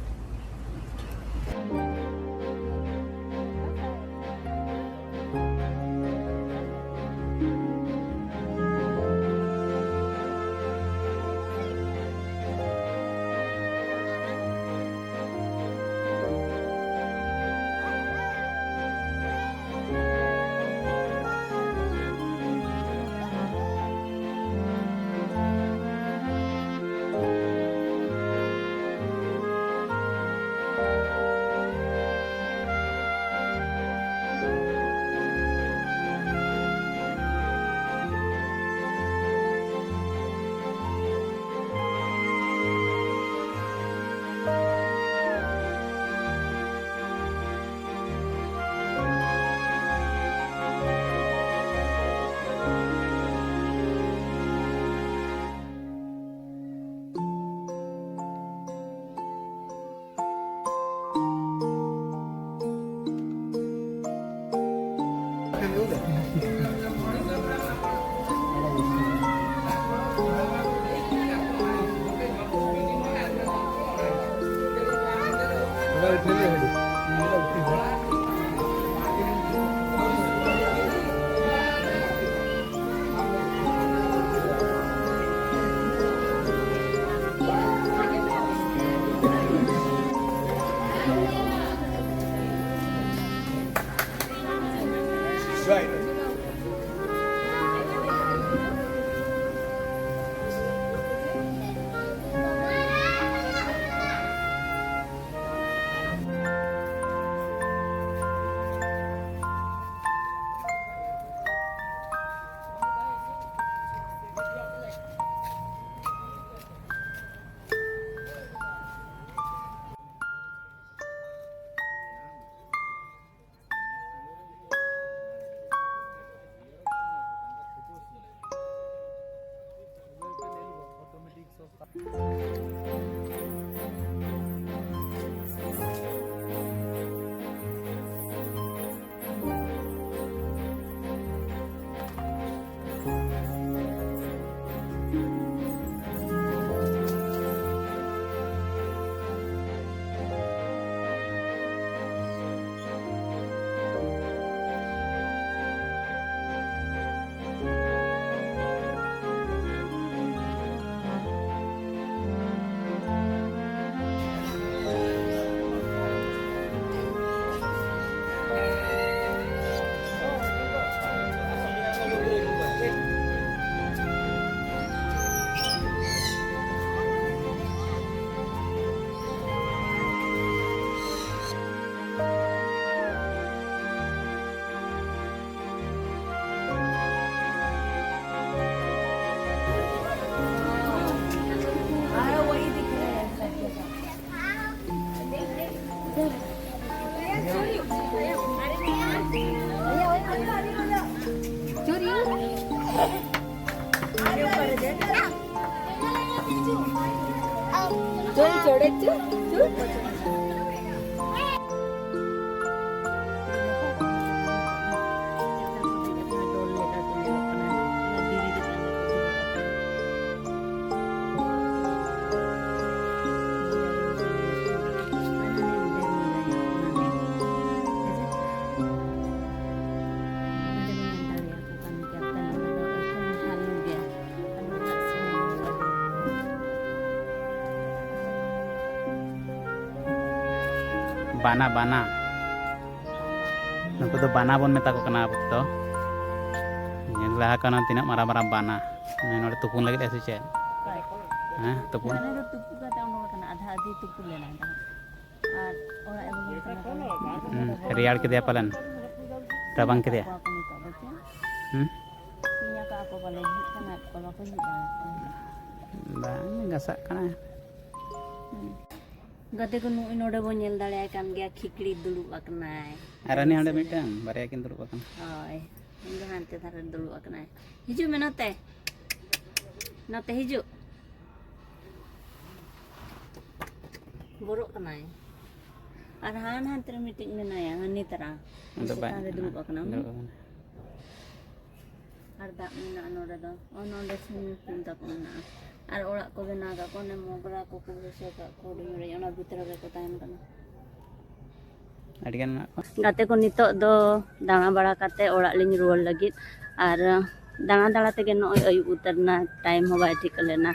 ᱵᱟᱱᱟ, ᱵᱟᱱᱟ᱾ ᱱᱩᱠᱩ ᱫᱚ ᱵᱟᱱᱟ ᱵᱚᱱ ᱢᱮᱛᱟ ᱠᱚ ᱠᱟᱱᱟ ᱟᱵᱚ ᱫᱚ᱾ ᱧᱮᱞ ᱞᱟᱦᱟ ᱠᱟᱱᱟ ᱛᱤᱱᱟᱹᱜ ᱢᱟᱨᱟᱝ ᱢᱟᱨᱟᱝ ᱵᱟᱱᱟ᱾ ᱱᱚᱰᱮ ᱛᱩᱯᱩᱱ ᱞᱟᱹᱜᱤᱫ ᱥᱮ ᱪᱮᱫ? ᱦᱮᱸ, ᱛᱩᱯᱩᱱ᱾ ᱢᱟᱱᱮ ᱫᱚ ᱛᱩᱯᱩ ᱠᱟᱛᱮ ᱚᱰᱚᱠ ᱟᱠᱟᱱᱟ, ᱟᱫᱷᱟ ᱟᱫᱷᱤ ᱛᱩᱯᱩ ᱞᱮᱱᱟ ᱛᱟᱦᱮᱸᱫ᱾ ᱟᱨ ᱚᱲᱟᱜ ᱮ ᱵᱚᱞᱚᱱ ᱠᱟᱱᱟ ᱯᱟᱞᱮ᱾ ᱦᱩᱸ, ᱨᱮᱭᱟᱲ ᱠᱮᱫᱮᱭᱟ ᱯᱟᱞᱮᱱ᱾ ᱨᱟᱵᱟᱝ ᱠᱮᱫᱮᱭᱟ᱾ ᱠᱚᱣᱟ ᱠᱚ ᱱᱤᱛᱚᱜ ᱫᱚ ᱪᱮᱫ? ᱦᱩᱸ? ᱥᱤᱧ ᱟᱠᱟᱫ ᱠᱚ ᱯᱟᱞᱮ, ᱡᱷᱤᱡ ᱠᱟᱱᱟ ᱠᱚ, ᱵᱟᱠᱚ ᱡᱷᱤᱡ ᱫᱟᱲᱮᱭᱟᱜ ᱠᱟᱱᱟ᱾ ᱵᱟᱝ, ᱜᱷᱟᱥᱟᱜ ᱠᱟᱱᱟᱭ᱾ ᱦᱩᱸ᱾ ᱜᱟᱛᱮ ᱠᱚ, ᱱᱩᱜᱼᱩᱭ ᱱᱚᱰᱮ ᱵᱚᱱ ᱧᱮᱞ ᱫᱟᱲᱮᱭᱟᱭ ᱠᱟᱱ ᱜᱮᱭᱟ, ᱠᱷᱤᱠᱲᱤ ᱫᱩᱲᱩᱵ ᱟᱠᱟᱱᱟᱭ᱾ ᱟᱨ ᱦᱟᱹᱱᱤ ᱦᱟᱸᱰᱮ ᱢᱤᱫᱴᱟᱝ, ᱵᱟᱨᱭᱟ ᱠᱤᱱ ᱫᱩᱲᱩᱵ ᱟᱠᱟᱱᱟ᱾ ᱦᱳᱭ, ᱩᱱᱤ ᱫᱚ ᱦᱟᱱᱛᱮ ᱫᱷᱟᱨᱮ ᱨᱮ ᱫᱩᱲᱩᱵ ᱟᱠᱟᱱᱟᱭ᱾ ᱦᱤᱡᱩᱜ ᱢᱮ ᱱᱚᱛᱮ, ᱱᱚᱛᱮ ᱦᱤᱡᱩᱜ᱾ ᱵᱚᱨᱚᱜ ᱠᱟᱱᱟᱭ᱾ ᱟᱨ ᱦᱟᱱ ᱦᱟᱱᱛᱮ ᱨᱮ ᱢᱤᱫᱴᱤᱡ ᱢᱮᱱᱟᱭᱟ, ᱦᱟᱹᱱᱤ ᱛᱟᱨᱟ᱾ ᱟᱫᱚ ᱵᱟᱭ ᱪᱮᱛᱟᱱ ᱨᱮ ᱫᱩᱲᱩᱵ ᱟᱠᱟᱱᱟ᱾ ᱫᱩᱲᱩᱵ ᱟᱠᱟᱱᱟ᱾ ᱟᱨ ᱫᱟᱜ ᱢᱮᱱᱟᱜᱼᱟ ᱱᱚᱰᱮ ᱫᱚ᱾ ᱚ, ᱱᱚᱰᱮ swimming pool ᱛᱟᱠᱚ ᱢᱮᱱᱟᱜᱼᱟ᱾ ᱟᱨ ᱚᱲᱟᱜ ᱠᱚ ᱵᱮᱱᱟᱣ ᱠᱟᱜ ᱠᱚ, ᱚᱱᱮ ᱢᱚᱜᱽᱨᱟ ᱠᱚᱠᱚ ᱵᱟᱹᱭᱥᱟᱹᱣ ᱠᱟᱜ ᱠᱚ, ᱦᱩᱰᱤᱧ ᱦᱩᱰᱤᱧ, ᱚᱱᱟ ᱵᱷᱤᱛᱨᱤ ᱨᱮᱠᱚ ᱛᱟᱦᱮᱱ ᱠᱟᱱᱟ᱾ ᱟᱹᱰᱤᱜᱟᱱ ᱢᱮᱱᱟᱜ ᱠᱚᱣᱟ᱾ ᱜᱟᱛᱮ ᱠᱚ, ᱱᱤᱛᱚᱜ ᱫᱚ ᱫᱟᱬᱟ ᱵᱟᱲᱟ ᱠᱟᱛᱮ ᱚᱲᱟᱜ ᱞᱤᱧ ᱨᱩᱣᱟᱹᱲ ᱞᱟᱹᱜᱤᱫ᱾ ᱟᱨ ᱫᱟᱬᱟ ᱫᱟᱬᱟ ᱛᱮᱜᱮ ᱱᱚᱜᱼᱚᱭ ᱟᱹᱭᱩᱵ ᱩᱛᱟᱹᱨ ᱮᱱᱟ, time ᱦᱚᱸ ᱵᱟᱭ ᱴᱷᱤᱠᱟᱹ ᱞᱮᱱᱟ᱾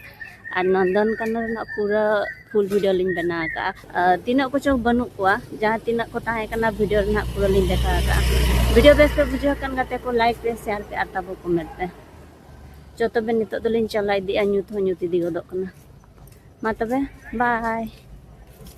ᱟᱨ ᱱᱚᱱᱫᱚᱱ ᱠᱟᱱᱚᱱ ᱨᱮᱱᱟᱜ ᱯᱩᱨᱟᱹ full video ᱞᱤᱧ ᱵᱮᱱᱟᱣ ᱟᱠᱟᱫᱼᱟ᱾ ᱟᱨ ᱛᱤᱱᱟᱹᱜ ᱠᱚᱪᱚ ᱵᱟᱹᱱᱩᱜ ᱠᱚᱣᱟ, ᱡᱟᱦᱟᱸ ᱛᱤᱱᱟᱹᱜ ᱠᱚ ᱛᱟᱦᱮᱸ ᱠᱟᱱᱟ video ᱨᱮ ᱱᱟᱦᱟᱜ ᱯᱩᱨᱟᱹ ᱞᱤᱧ ᱫᱮᱠᱷᱟᱣ ᱟᱠᱟᱫᱼᱟ᱾ Video ᱵᱮᱥ ᱯᱮ ᱵᱩᱡᱷᱟᱹᱣ ᱠᱷᱟᱱ ᱜᱟᱛᱮ ᱠᱚ like ᱯᱮ, share ᱯᱮ ᱟᱨ ᱛᱟᱵᱚ comment ᱯᱮ᱾ ᱡᱚᱛᱚ ᱵᱮᱱ ᱱᱤᱛᱚᱜ ᱫᱚᱞᱤᱧ ᱪᱟᱞᱟᱣ ᱤᱫᱤᱜᱼᱟ, ᱧᱩᱛ ᱦᱚᱸ ᱧᱩᱛ ᱤᱫᱤ ᱜᱚᱫᱚᱜ ᱠᱟᱱᱟ᱾ ᱢᱟ ᱛᱚᱵᱮ, bye᱾